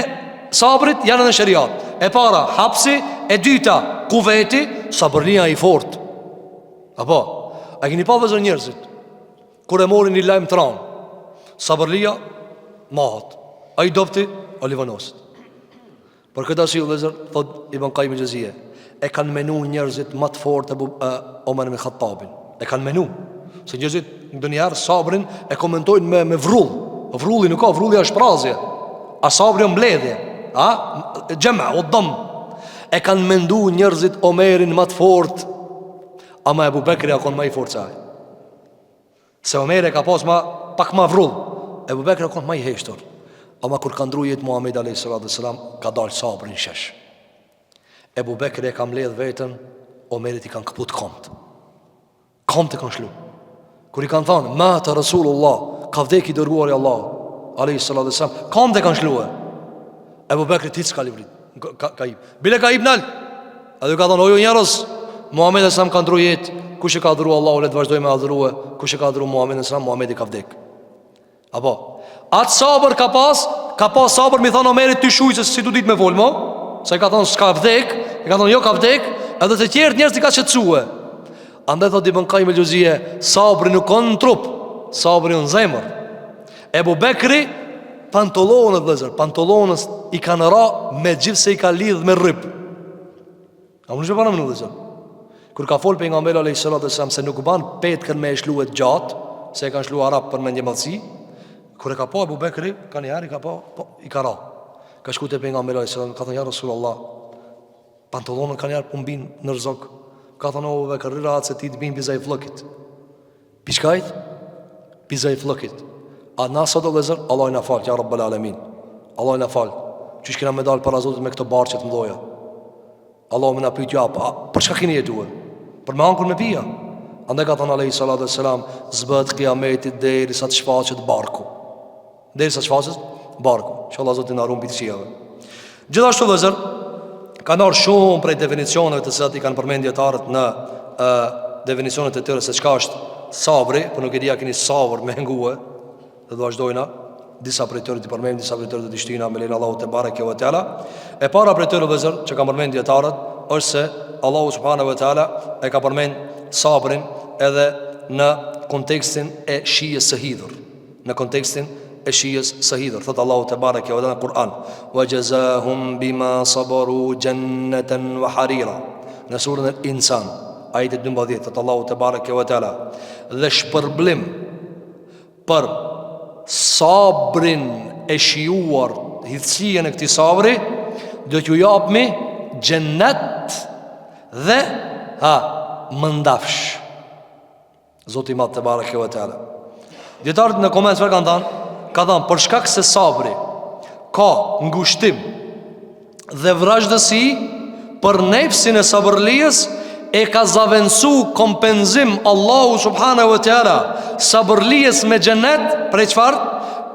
sabrit janë në sheriat. E para, hapsi, e dyta, kuveti, sabërlia i fort. Apo, a keni pa vëllezër njerëzit? Kur e morin një lajm të ranë, sabërlia mahat. A i dobti, olivanosit. Për këtë arsye vëllezër, thot Ibn Kajim el-Xhevzije, e kanë menu njerëzit ma të fortë Ebu e, Omer ibn Khattabin. E kanë menu se njerëzit ndonjëherë sabrin e komentojnë me me vrull. Vrulli nuk ka, vrulli është shprazje. A sabri është mbledhje. A xhema o dëm. E kanë mendu njerëzit Omerin ma të fortë. Ama Ebu Bekri a kon ma i fortë se ai. Se Omeri e ka pas ma, pak ma vrull Ebu Bekri a kon ma i heshtur Ama kur ka ndru jetë Muhammed a.s. Ka dalë sabri në shesh Ebu Bekri e ka mbledh veten Omerit i kanë këput komt Komt e kanë shlu Kur i kanë thonë Mate Resulullah Ka vdek i dërguari i Allahut A.s. Komt e kanë shlue Ebu Bekri hiç s'ka livrit ka, ka hip. Bile ka hip nalt. Edhe ju ka thonë, o ju njerëz, Muhammed alejhi selam ka ndru jetë, kush e ka adhuru Allahun, le të vazhdojë me adhurue, kush e ka adhuru Muhammed alejhi selam, Muhammedi ka vdek. Apo, atë sabër ka pas, ka pas sabër me i thonë Omerit ty shuj se s'i tu dit me fol, mo? Se i ka thonë, s'ka vdek, i ka thonë, jo ka vdek, edhe të tjerët njerëz i ka qetësue. Andaj thotë Ibn Kajim el-Xhevzije, sabri nuk o në trup, sabri në zemër. Ebu Bekri, pantolonët, vëllezër, pantolonët i kanë ra megjithëse i ka lidh me rryp. A më në në vëllezër? Kur ka fol pejgamberi alejhi salatu ve selam se nuk ban petkën me e shlue gjatë, se e kanë shlu arabët për mendjemadhësi, kur e ka pa Ebu Bekri, ka njëherë i ka pa, po, i ka ra. Ka shku te pejgamberi alejhi selam, ka thënë, ja Rasulullah, Pantallonët ka njëherë po m'bin nër zog. Ka thënë o Ebu Bekër, rri rahat se ti të bin pi zaifllëkit. Pi çkajt? Pi zaifllëkit. A na sot o vëllezër, Allahu na faltë, ja Rabbel Alemin. Allahu na faltë. Qysh kena me dalë para Zotit me këto barqe të mdhoja. Allahu me na pyet ja, pa, për çka keni jetue? Për me hangër me pi a. Andaj ka thënë alejhi salatu ve selam, s'bëhet kijameti derisa të shfaqet barku. Derisa shfaqet barku. Inshallah Zoti na ruan prej të këqijave. Gjithashtu vëllezër, kanë ardhur shumë prej definicioneve të cilat i kanë përmend dijetarët në ë definicionet e tyre se çka është sabri, por nuk e di a keni sabër me ngue. Do të vazhdojna disa prej tyre t'i përmendim, disa prej tyre do t'i shtyna me lejen e Allahut tebareke ve teala. E para prej tyre vëllezër që kanë përmend dijetarët është se Allahu subhanahu ve teala e ka përmend sabrin edhe në kontekstin e shijes së hidhur. në kontekstin e shijes së hidhur thot Allahu tebareke ve teala në Kur'an wa jazahum bima sabaru jannatan wa harira në surën el insan ajeti 12 thot Allahu tebareke ve teala dhe shpërblim për sabrin e shijuar hidhësinë e këtij sabri do t'ju japmi xhennet dhe ha mëndafsh Zoti i madh tebareke ve teala. Dijetarët në koment çfarë kanë thënë? Ka thënë për shkak se sabri ka ngushtim dhe vrazhdësi për nefsin e sabërlijës e ka zavendësu kompenzim Allahu subhanahu wa taala sabërlijës me xhenet prej çfarë?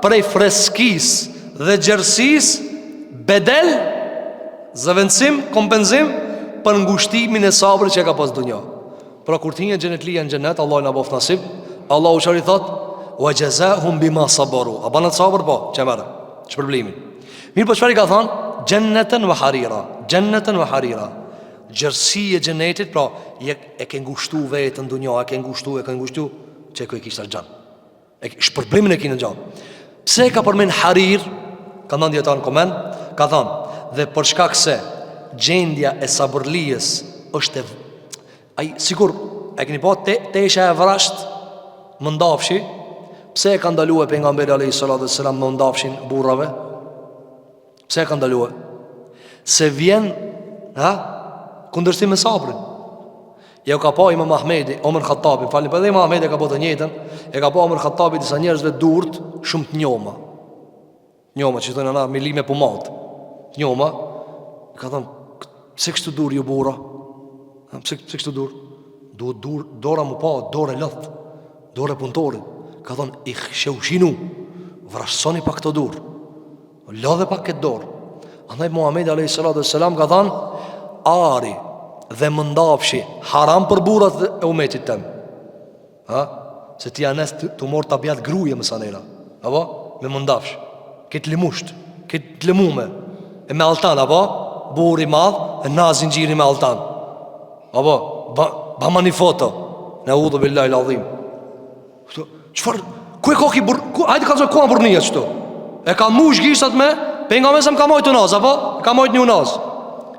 Prej freskisë dhe gjerësisë bedel zavendësim kompenzim për ngushtimin e sabrit që e ka pas dunja. Pra kur të hinë xhenetlia në xhenet, Allahu na bëft nasib. Allahu çfarë i thot? Wa jazaahum bima sabaru. A banat sabër po? Qe merre? Shpërblimin. Mirë po çfarë i ka thon? Xhenneten wa harira. Xhenneten wa harira. Gjerësi e xhenetit, pra je, e ke ngushtu veten n'dunja, e ke ngushtu, e ke ngushtu, qe ku e kisha xhan. E shpërblimin e ki në xhan. Pse e ka përmend harir? Ka thënë dijetarët në koment, ka thënë dhe për shkak se gjendja e sabërlijës është e ai sikur e keni pa te, tesha e vrazhd mëndafshi, pse e ka ndalue pejgamberi alayhi salatu selam mëndafshin burrave? Pse e ka ndalue? Se vjen, ha? Kundërshtim me sabrin. Jau ka pa Imam Ahmedi, Omer Khattabin, falni, po edhe Imam Ahmedi e ka bo të njëjtën, e ka pa Omer Khattabi disa njerëzve durt shumë të njoma. Njoma që thonë ana me lime pomadë. Njoma, i ka thonë, pse kështu dur ju burra? Pse pse kështu dur? Duhet dur, dora m'u pa, dorë e lodht, dorë e punëtorit. Ka thonë, ikhsheushinu, vrazhdsoni pak këto dur. Lodhe pak këtë dorë. Andaj Muhamedi alayhi salatu wassalam ka thënë ari dhe mëndafshi haram për burrat e umetit tem. Ha? Se ti ja nis tu marr tabiat gruje mësanena. Apo? Me mëndafsh. Këtë limusht, këtë lëmume. E me altan, apo? Burri i madh e na zinxhiri me altan. Apo? Ba, ba ma një foto. Neudhu billahi l'adhim. Çfarë? Ku e ka ki burr? Ku hajde kallzo ku a burrnia qëtu? E ka mush gishtat me pejgamberi sa ka majt unaz apo? E ka majt një unaz.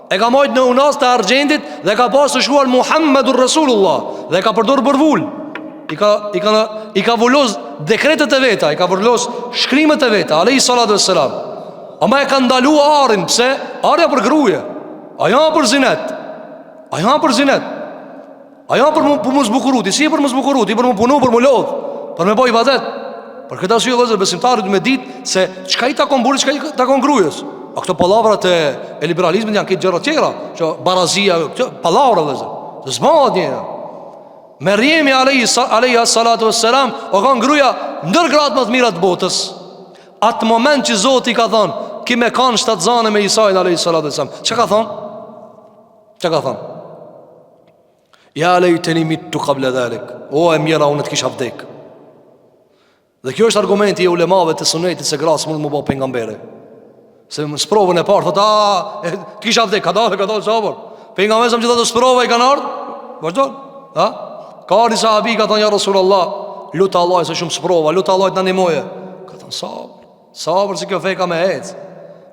E ka majt një unaz të argjendit dhe ka pas të shkruar Muhammedur Rasulullah dhe e ka përdor për vul. I ka i ka i ka vulos dekretet e veta, i ka vulos shkrimet e veta, alayhi salatu vesselam. Ama e ka ndalu arin, pse? Ari a për gruje. Ajo për zinet. Ajo për zinet. Ajo për mu, për mu zbukuru, ti si për mu zbukuru, ti për mu punu, për mu lodh, për me bo ibadet. Për këtë arsye vëllezër besimtari me ditë se çka i takon burrit, çka i takon grues. A këto pallavrat e, e liberalizmit janë këto gjëra tjera, që barazia, këto pallavra vëllezër. Se s'bahet një. Merjemi alayhi alayhi salatu wassalam, o kanë gruaja ndër gratë më të mira të botës. Atë moment që Zoti ka thonë, ki me kanë shtatzane me Isain alayhi salatu wassalam. Çka ka thonë? Çka ka thonë? Ja lejteni mittu kable dhalik O e mjera unë të kisha vdek Dhe kjo është argumenti i ulemave të sunetit se gratë s'mund m'u bo pejgambere Se në sprovën e parë Thot a, e, të kisha vdek Ka dalë, ka dalë, sabër Pejgamberi sa gjithë ato sprova i kanë ardhë Vazhdo ha? Ka ardhë sahabi ka thonë ja Rasulullah Lute Allahun se shumë sprova Lute Allahun të na ndihmojë Ka thonë sabër Sabër se kjo fe ka me ec.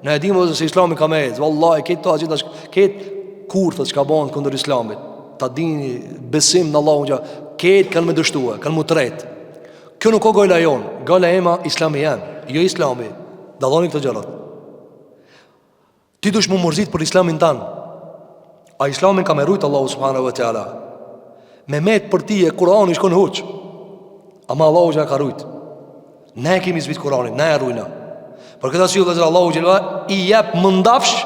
Ne e dimë se Islami ka me ec. Wallahi këtë to gjitha këtë kurthat çka bëhen kundër Islamit. Ta dini besim në Allahun që këtë kanë me dështue, kanë m'u tret. Kjo nuk o gojla jon, gojla ema Islami jem, jo Islami. Dalloni këto gjërat. Ti dush m'u mërzit për islamin tan A islamin ka me rujt Allahu subhanahu wa ta'ala Me met për ti e Kurani shkon huq Ama Allahu që e ka rujt Ne e kemi zbrit Kuranin, ne e rujna Për këtë arsye vëllezër Allahu xhel i jep mëndafsh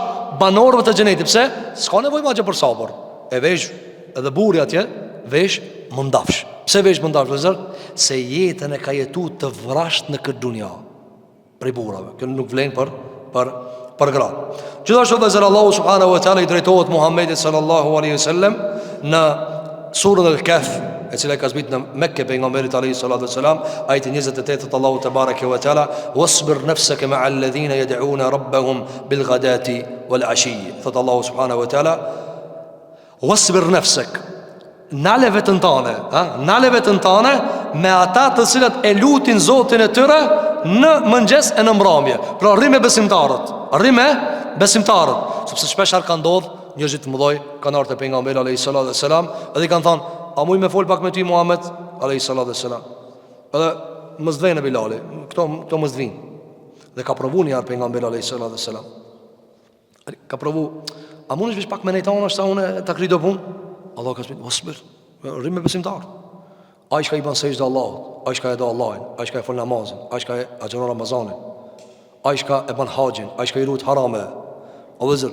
banorëve të xhenetit Pse? S'ka nevojë ma për sabër E vesh edhe burri atje Vesh mëndafsh Pse vesh mëndafsh vëllezër? Se jetën e ka jetu të vrazhd në këtë dunja prej burrave. Kjo nuk vlen për për për gratë. Gjithashtu vëllezër Allahu subhanahu wa taala i drejtohet Muhammedit sallallahu alaihi wasallam në surën Al-Kahf, e cila ka zbrit në Mekë pejgamberit alaihi salatu wasalam, ajeti 28 thot Allahu tebareke wa taala, "Wasbir nafsaka ma'a alladhina yad'una rabbahum bil ghadati wal 'ashi." Thot Allahu subhanahu wa taala, Wasbir nafsak. Nale veten tane, ha? Nale veten tane me ata të cilët e lutin Zotin e tyre në mëngjes e në mbrëmje. Pra rri me besimtarët, rri me besimtarët, sepse shpesh herë ka ndodh njerëzit të mëdhoj kanë ardhur te pejgamberi alayhi salatu wasalam, edhe i kanë thënë, a muj me fol pak me ty Muhammed alayhi salatu wasalam. Edhe mos vjen Bilali, këto këto mos vin. Dhe ka provu një herë pejgamberi alayhi salatu wasalam. Ka provu, a mundesh veç pak me nejtë anash sa unë ta kry do punë? Allah ka zbrit, wasbir, rri me besimtar. Ai çka i ban sexhde Allahut, ai çka e do Allahin, ai çka e fal namazin, ai çka e agjëron Ramazanin, ai çka e ban haxhin, ai çka i ruhet harame. O vëllezër,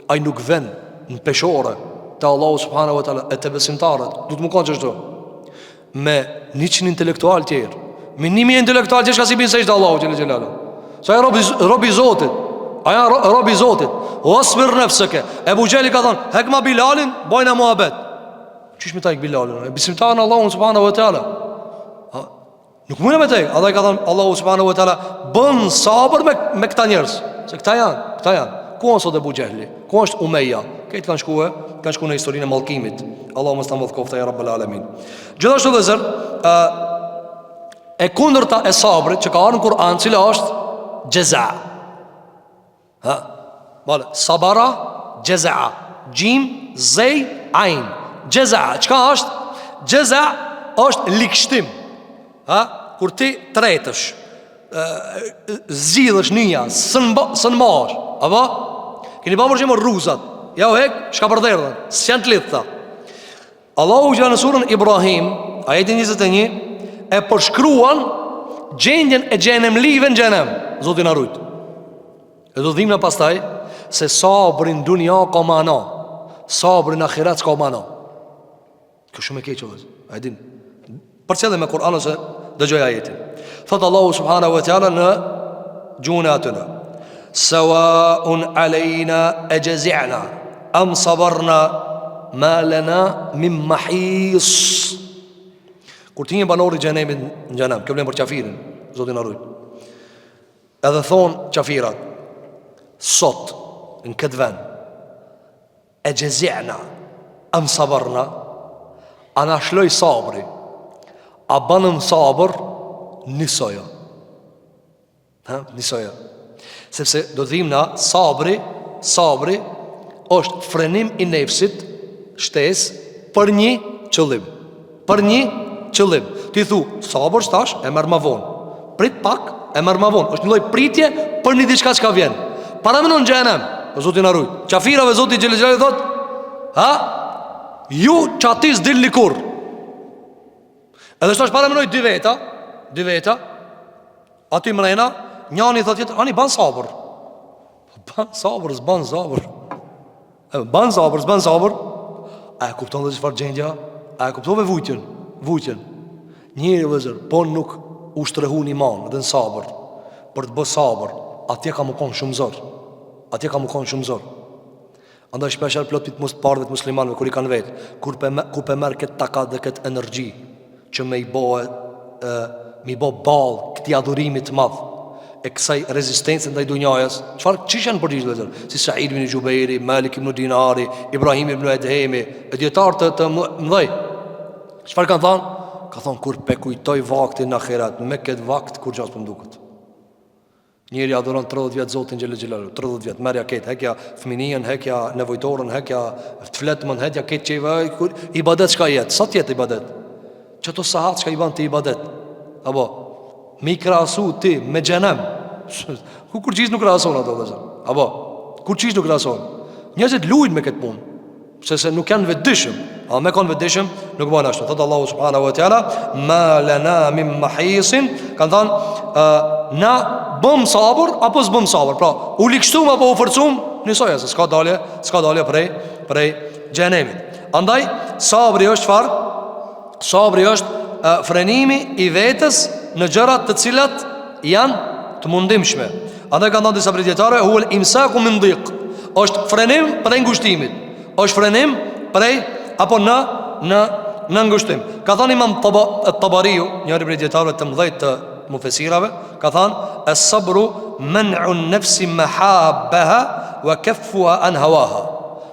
ai nuk vjen në peshore te Allahu subhanahu wa taala e te besimtarët, duhet me kanë qashtu. me 100 intelektual tjerë Me 1000 intelektual tjerë çka s'i bin sexhde Allahut xhele xhelaluhu Se ai robi, robi Zotit Ai ro, robi Zotit Wasbir nefseke Ebu Xhehli ka thonë Hekma Bilalin, bojna muhabet Qysh me ta hek Bilalin E besimtar në Allahun subhanahu wa ta'ala Nuk mundë me të hek Andaj ka thonë Allahu subhanahu wa ta'ala Bën sabër me, me këta njerëz Se këta janë, këta janë Ku janë sot Ebu Xhehli Ku është Umeja? Krejt kanë shkue, kanë shku në historinë e mallkimit. Allahu mos ta mallkoftë ja Rabbel Alamin. Gjithashtu vëllezër, ë e kundërta e sabrit që ka ardhur në Kur'an, cila është xheza. Ha? Vale, sabara xheza. Xhim, zej, ajn. Xheza, çka është? Xheza është ligshtim. Ha? Kur ti tretësh, zgjidhesh nyja, s'ën s'ën mbahesh. Apo? Keni pa për shembull rruzat. Ja u hek, shkapërderdhen, s'janë të lidhta. Allahu xhel në surën Ibrahim, ajetin 21, e përshkruan gjendjen e xhenemlive në xhenem. Zoti na rujt. E do të vim na pastaj se sabri në dunja ka mana, sabri në ahiret s'ka mana. Kjo shumë e keqe vëllezër. A e din? Përcjelle me Kur'an ose dëgjoj ajetin. Thot Allahu subhanahu wa taala në gjuhën e atyre. Sawaun alejna e xhezi'na am sabarna ma lena min mahis. Kur të hijnë banorët e xhenemit në xhenem, kjo vlen për qafirin, Zoti na rujt. Edhe thon qafirat, sot në këtë vend E xhezi'na Am sabarna A na shloj sabri A banëm sabër Njësoj o Ha, njësoj o Sepse do të vim na Sabri Sabri është frenim i nefsit Shtesë Për një qëllim Për një qëllim. Ti thu, sabër tash e merr ma vonë. Prit pak, e merr ma vonë. Është një lloj pritje për një diçka çka vjen. Paramendo në xhenem, o Zoti na rujt. Qafirave Zoti xhele xhelaluhu thot, ha? Ju qaty s'dilni kurr. Edhe tash paramendoj dy veta, dy veta. Aty mrena, njani thot tjetrit, ani ban sabër. Ban sabër, s'ban sabër. E, ban sabër, s'ban sabër. A e kupton dhe çfarë gjendja? A e kuptove vujtjen? Vujtjen. Njeri vëllezër, po nuk u shtrehu n'iman dhe në sabër, për të bë sabër, atje ka me konë shumë zor. Atje ka me konë shumë zor. Andaj shpeshherë plot prej të parëve të muslimanëve kur i kanë vetë, kur pe ku pe merr këtë takat dhe këtë energji që me i bo e, me i bo ball këtij adhurimi të madh e kësaj rezistence ndaj dunjajës, çfarë qysh janë përgjigj vëllezër? Si Said ibn Jubairi, Malik ibn Dinari, Ibrahim ibn Edhemi, e dijetarë të të mëdhej. Çfarë kanë thënë? Ka thonë kur pe kujtoj vaktin në ahiret, me këtë vakt kurgja s'po m'duket. Njeri adhuron 30 vjet Zotin xhele xhelaluhu, 30 vjet merrja këtë, hekja fëmininë, hekja nevojtorën, hekja të fletmën, hekja këtë që i vaj, kur ibadet çka jet, sa t'jet ibadet? Qato sahat çka i ban ti ibadet? Apo me i krahasu ti me xhenem? Ku kurqysh nuk krahason ato vëllezër? Apo kurqysh nuk krahason? Njerëzit lujnë me këtë punë. Se se nuk janë vetëdijshëm. A me kon vetëdijshëm, nuk bojnë ashtu. Thotë Allahu subhanahu wa taala, "Ma lana min mahisin", kanë thënë, na bëm sabër apo s'bëm sabër. Pra, u ligshtum apo u forcum, njësoj se s'ka dalje, s'ka dalje prej prej xhenemit. Andaj sabri është çfarë? Sabri është uh, frenimi i vetes në gjërat të cilat janë të mundimshme. Andaj kanë thënë disa prej dijetarëve, huwel imsaku min dhiq. Është frenim prej ngushtimit. Është frenim prej apo në në në ngushtim. Ka thënë Imam Tabariu, njëri prej dijetarëve të mëdhenj të mufesirave, ka thënë es-sabru man'u an-nafsi mahabbaha wa kaffuha an hawaha.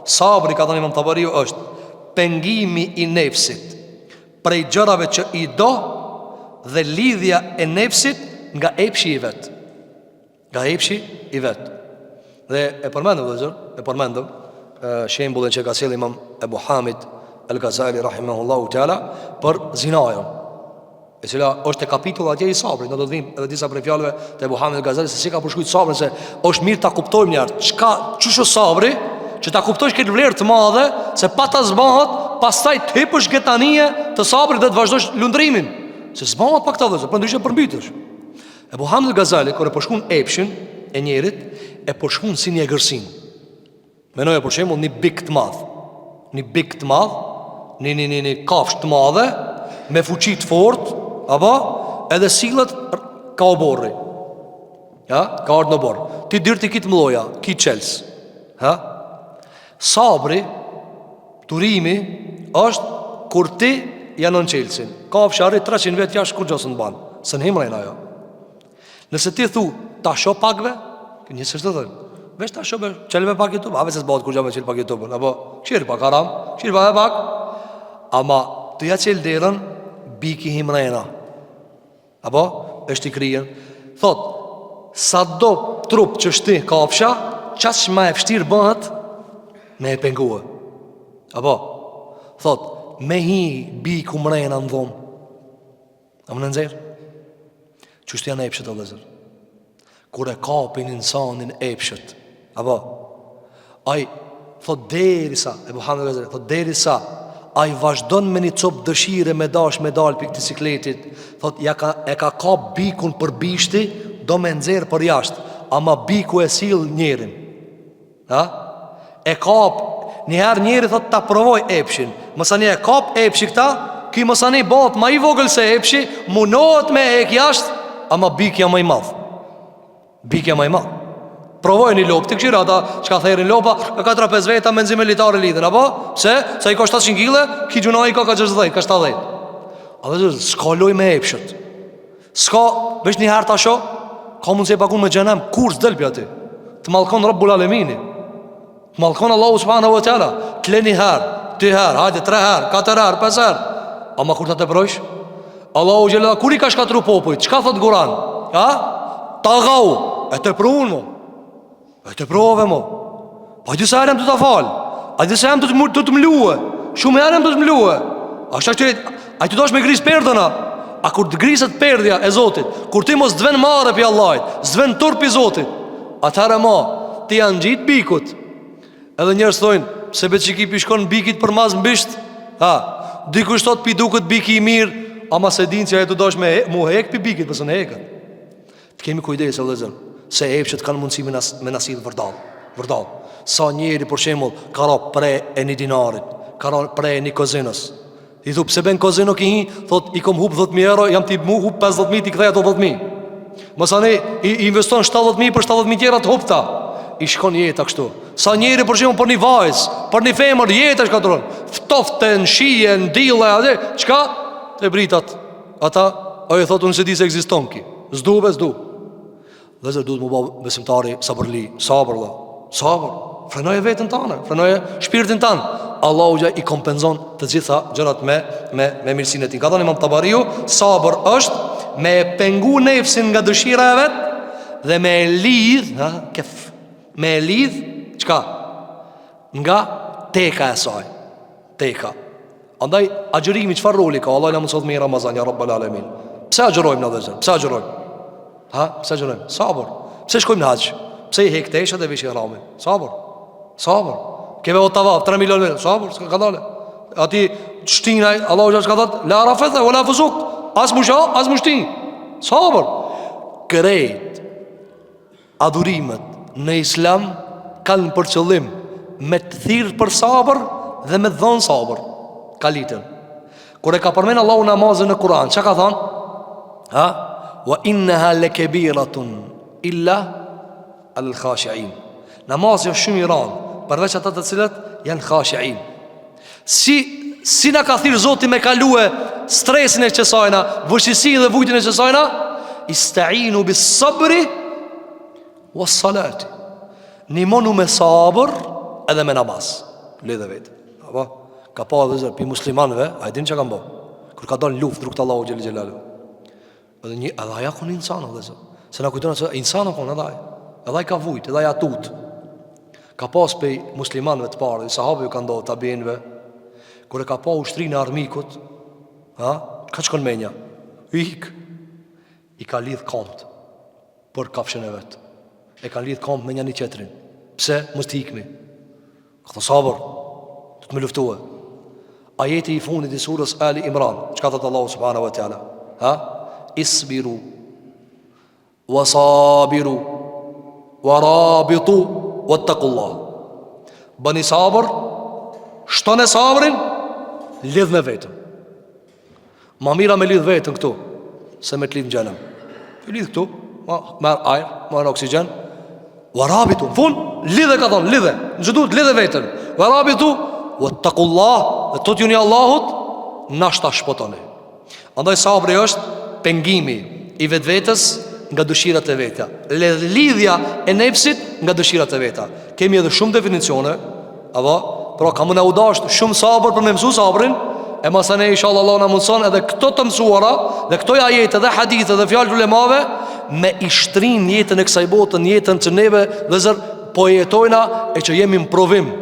Sabri ka thënë Imam Tabariu është pengimi i nefsit prej gjërave që i do dhe lidhja e nefsit nga epshi i vet. Nga epshi i vet. Dhe e përmendëm vëllezër, e përmendëm shembullin që ka sjellë Imam Ebu Hamid El-Gazali rahimahullahu teala për zinajon e cila është te kapitull atje i sabrit, ne do të vim edhe disa prej fjalëve të Ebu Hamid Gazali se si ka përshkruajtur sabrin se është mirë ta kuptojmë një herë çka qysh është sabri, që ta kuptojsh këtë vlerë të madhe se pa ta s'bahet, pastaj të hipësh këtë anije të sabrit dhe të vazhdosh lundrimin. Se s'bahet pa këtë vëllezër, përndryshe përmbytesh. Ebu Hamid Gazali kur e përshkruan epshin e njerit, e përshkruan si një egërsinë. Menoje për shembull një bik të madh, një bik të madh, një një një një kafshë të madhe me fuqi të fortë, apo edhe sillet ka oborri. Ja, ka ardhur në oborr. Ti dyrt i ki të mloja, ki çels. Ha? Sabri, durimi është kur ti ja vnon çelsin. Kafsha rri 300 vjet jashtë kurgjo s'un ban. S'un hin mrena ajo. Nëse ti thu, ta shoh pakve, një së të thënë, veç ta shoh, çelme pak YouTube, a veç se s'bahet kurgja me çel pak YouTube-ën, apo, kqyr pak haram, kqyr pak e pak, ama, ti ja çel derën, biki hin mrena, apo, është i kryen, thot, sa do trup që shti kafsha, qaq ma e vështirë bëhet, me e pengue, apo, thot, me hi biku mrena në dhomë, A mun e nxjerr? Qështu janë epshet o vëllezër Kur e kapin insanin epshet Apo Ai Thot derisa Ebu Hamid vëllezër Thot derisa. Ai vazhdon me një copë dëshire me dash me dal pi këtij sikletit Thot, ja ka, e ka kap bikun për bishti Do me nxjerr për jashtë Ama biku e sill njerin Ha? E kap Njëherë njeri thot ta provoj epshin Masanej e kap epshi këta Ky masanej bëhet ma i vogël se epshi Munohet me hek jashtë Ama biki a ma i madh Biki a ma i madh Provoj një lopë Ti kqyr ata çka therin lopa Ka 4-5 veta me nxi me litare lidhen Apo? Pse? Se i ka 700 kile Ky gjynah i ka ka 60, ka 70 A vëllezër, s'ka loj me epshet S'ka, veç një herë ta shoh, ka mundësi e pagun me xhehenem, kurrë s'del pi aty. Të mallkon Rabbul Alemini. Të mallkon Allahu subhanahu wa taala. Të le një herë, dy herë, hajde tre herë, katër herë, pesë herë. Ama kur ta teprojsh? Allahu xhela kur i ka shkatru popujt? Çka thot Kur'an? Ha? Tagau, e teprun mo. E teprove mo Pa di sa herë jam tu ta fal A di sa jam tu të, tu të mlue Shumë herë jam tu të mlue A shtë ashtu A tu dash me gris perdën a A kur të griset perdja e Zotit Kur ti mos të ven marre pi Allahit S'të ven turp pi Zotit Atëherë ma Ti janë ngjit bikut Edhe njerëz thojnë Se be qiky pi shkon bikit për mas në bisht Ha Dikush thot pi duket biki i mirë Ama s'e din që e tu dash me mu hek pi bikit Pësën e heket Të kemi kujdes o vëllezër, se epshet kanë mundësi me nas me na sill vërdall, vërdall. Sa njeri për shembull ka ra pre e një dinarit, ka ra pre e një kozinës. I thu pse ben kozino ki hi, thot i kom hup 10000 euro, jam tu mu hup 50000 t'i kthej ato 10000. Masanej i, i investon 70000 për 70000 tjera të hupta. I shkon jeta kështu. Sa njeri për shembull për një vajzë, për një femër jeta shkatërron. Ftoftë në shije, në diell, atë, çka? Te britat. Ata, ajo thotë unë s'e di se ekziston ki. S'du be, s'du. Vëllezër duhet m'u ba besimtari sabërli, sabër vlla, sabër. Frenoje veten tane, frenoje shpirtin tan. Allahu xh i kompenzon të gjitha gjërat me me me mirësinë e tij. Ka thënë Imam Tabariu, sabër është me e pengu nefsin nga dëshira e vet dhe me e lidh, ha, kef. Me e lidh çka? Nga teka e saj. Teka. Andaj agjërimi çfarë roli ka? Allahu na mundësoftë me Ramazan ja Rabbel Alamin. Pse agjërojmë na vëllezër? Pse agjërojmë? Ha? Pse agjërojmë? Sabër. Pse shkojmë në haxh? Pse i hek teshat e vesh ihramin? Sabër. Sabër. Keve o tavaf 3 milion vetë. Sabër, s'ka ka dalë. Ati shtina Allahu xh ka thot la rafethe wala fusuk. As mu sha, as mu shtin. Sabër. Krejt Adhurimet në Islam kanë për qëllim me të thirr për sabër dhe me të dhënë sabër. Kalitën. Kur e ka përmend Allahu namazin në Kur'an, çka ka thënë? Ha? Wa innaha lakabiratun illa al khashi'in. Namazi është shumë i rëndë, përveç ata të cilët janë khashi'in. Si si na ka thirr Zoti me kalue stresin e qësajna, vështirësinë dhe vujtjen e qësajna? Istainu bis sabri was salati. Nimonu me sabër edhe me namaz. Lidhe vetë. Apo ka pa vëllezër pi muslimanëve, a e din çka kanë bë? Kur ka dalë luftë n'rrugë të Allahut xhel xhelalu. Edhe një, edhe ai a kon insan, vëllezër. Se na kujtojna se insan a kon edhe ai. Edhe ai ka vujt, edhe ai a tut. Ka pas pej muslimanëve të parë, sahabëve ka ndodhur tabiinëve, kur e ka pa ushtrinë e armikut, ha, ka shkon menja. Ik. I ka lidh kamt për kafshën e vet. E kanë lidh kamt me njëri tjetrin. Pse mos të ikmi? Ka thënë sabër, do të me luftue. Ajeti i fundit i surës Ali Imran, çka thotë Allahu subhanahu wa taala? Ha? Isbiru wa sabiru wa rabitu wattaqullah. Bëni sabër, shtone sabrin, lidhne veten. Ma mira me lidh veten këtu Se me të lidh në xhehenem I lidh këtu Ma merr ajër, merr oksigjen Wa rabitu, në fund Lidhe ka thonë, lidhe Në që duhet, lidhe veten Wa rabitu, wattakullah Dhe tutjuni Allahut Nashta shpëtoni Andaj sabri është pengimi i vetvetes nga dëshirat e veta Lidhja e nefsit nga dëshirat e veta Kemi edhe shumë definicione Apo, pra ka me na u dasht shumë sabër për me mësu sabrin E masanej inshallah Allahu na mundëson edhe këto të mësuara Dhe këto ajete dhe hadithe dhe fjalë ulemave Me i shtrin jetën e kësaj bote në jetën që neve vëllezër po e jetojna E që jemi në provim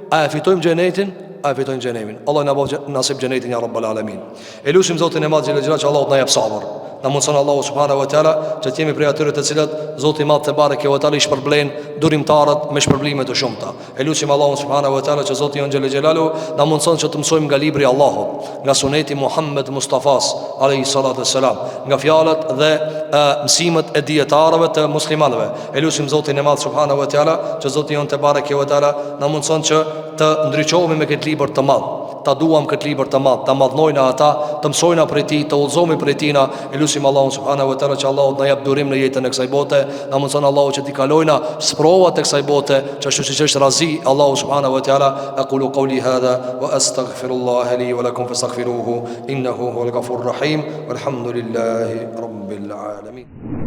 A e fitojmë xhenetin? A e fitojmë xhenetin? Allahu na bëftë nasip xhenetin ja rabbel alemin E lusim Zotin e madh xhele xhelaluhu që Allahu të na jep sabër. Na mundëson Allahu subhanahu wa taala që të jemi prej atyre të cilët Zoti i Madh tebareke ve teala i shpërblen durimtarët me shpërblime të shumta. E lusim Allahun subhanahu wa taala që Zoti jonë xhele xhelaluhu na mundëson që të mësojmë nga libri i Allahut, nga suneti Muhammed Mustafas alayhi salatu wassalam, nga fjalët dhe e, mësimet e dijetarëve të muslimanëve. E lusim Zotin e Madh subhanahu wa taala që Zoti jonë tebareke ve teala na mundëson që të ndriçohemi me këtë libër të madh ta duam këtë libër të madh, ta madhnojna ata, të mësojna prej tij, të udhëzohemi prej tina, e lusim Allahun subhanahu wa taala që Allahu të na jap durim në jetën e kësaj bote, na mundson Allahu që t'i kalojna sprovat e kësaj bote, që ashtu siç është razi Allahu subhanahu wa taala, aqulu qawli hadha wa astaghfirullaha li wa lakum fastaghfiruhu innahu huwal ghafurur rahim, walhamdulillahi rabbil alamin.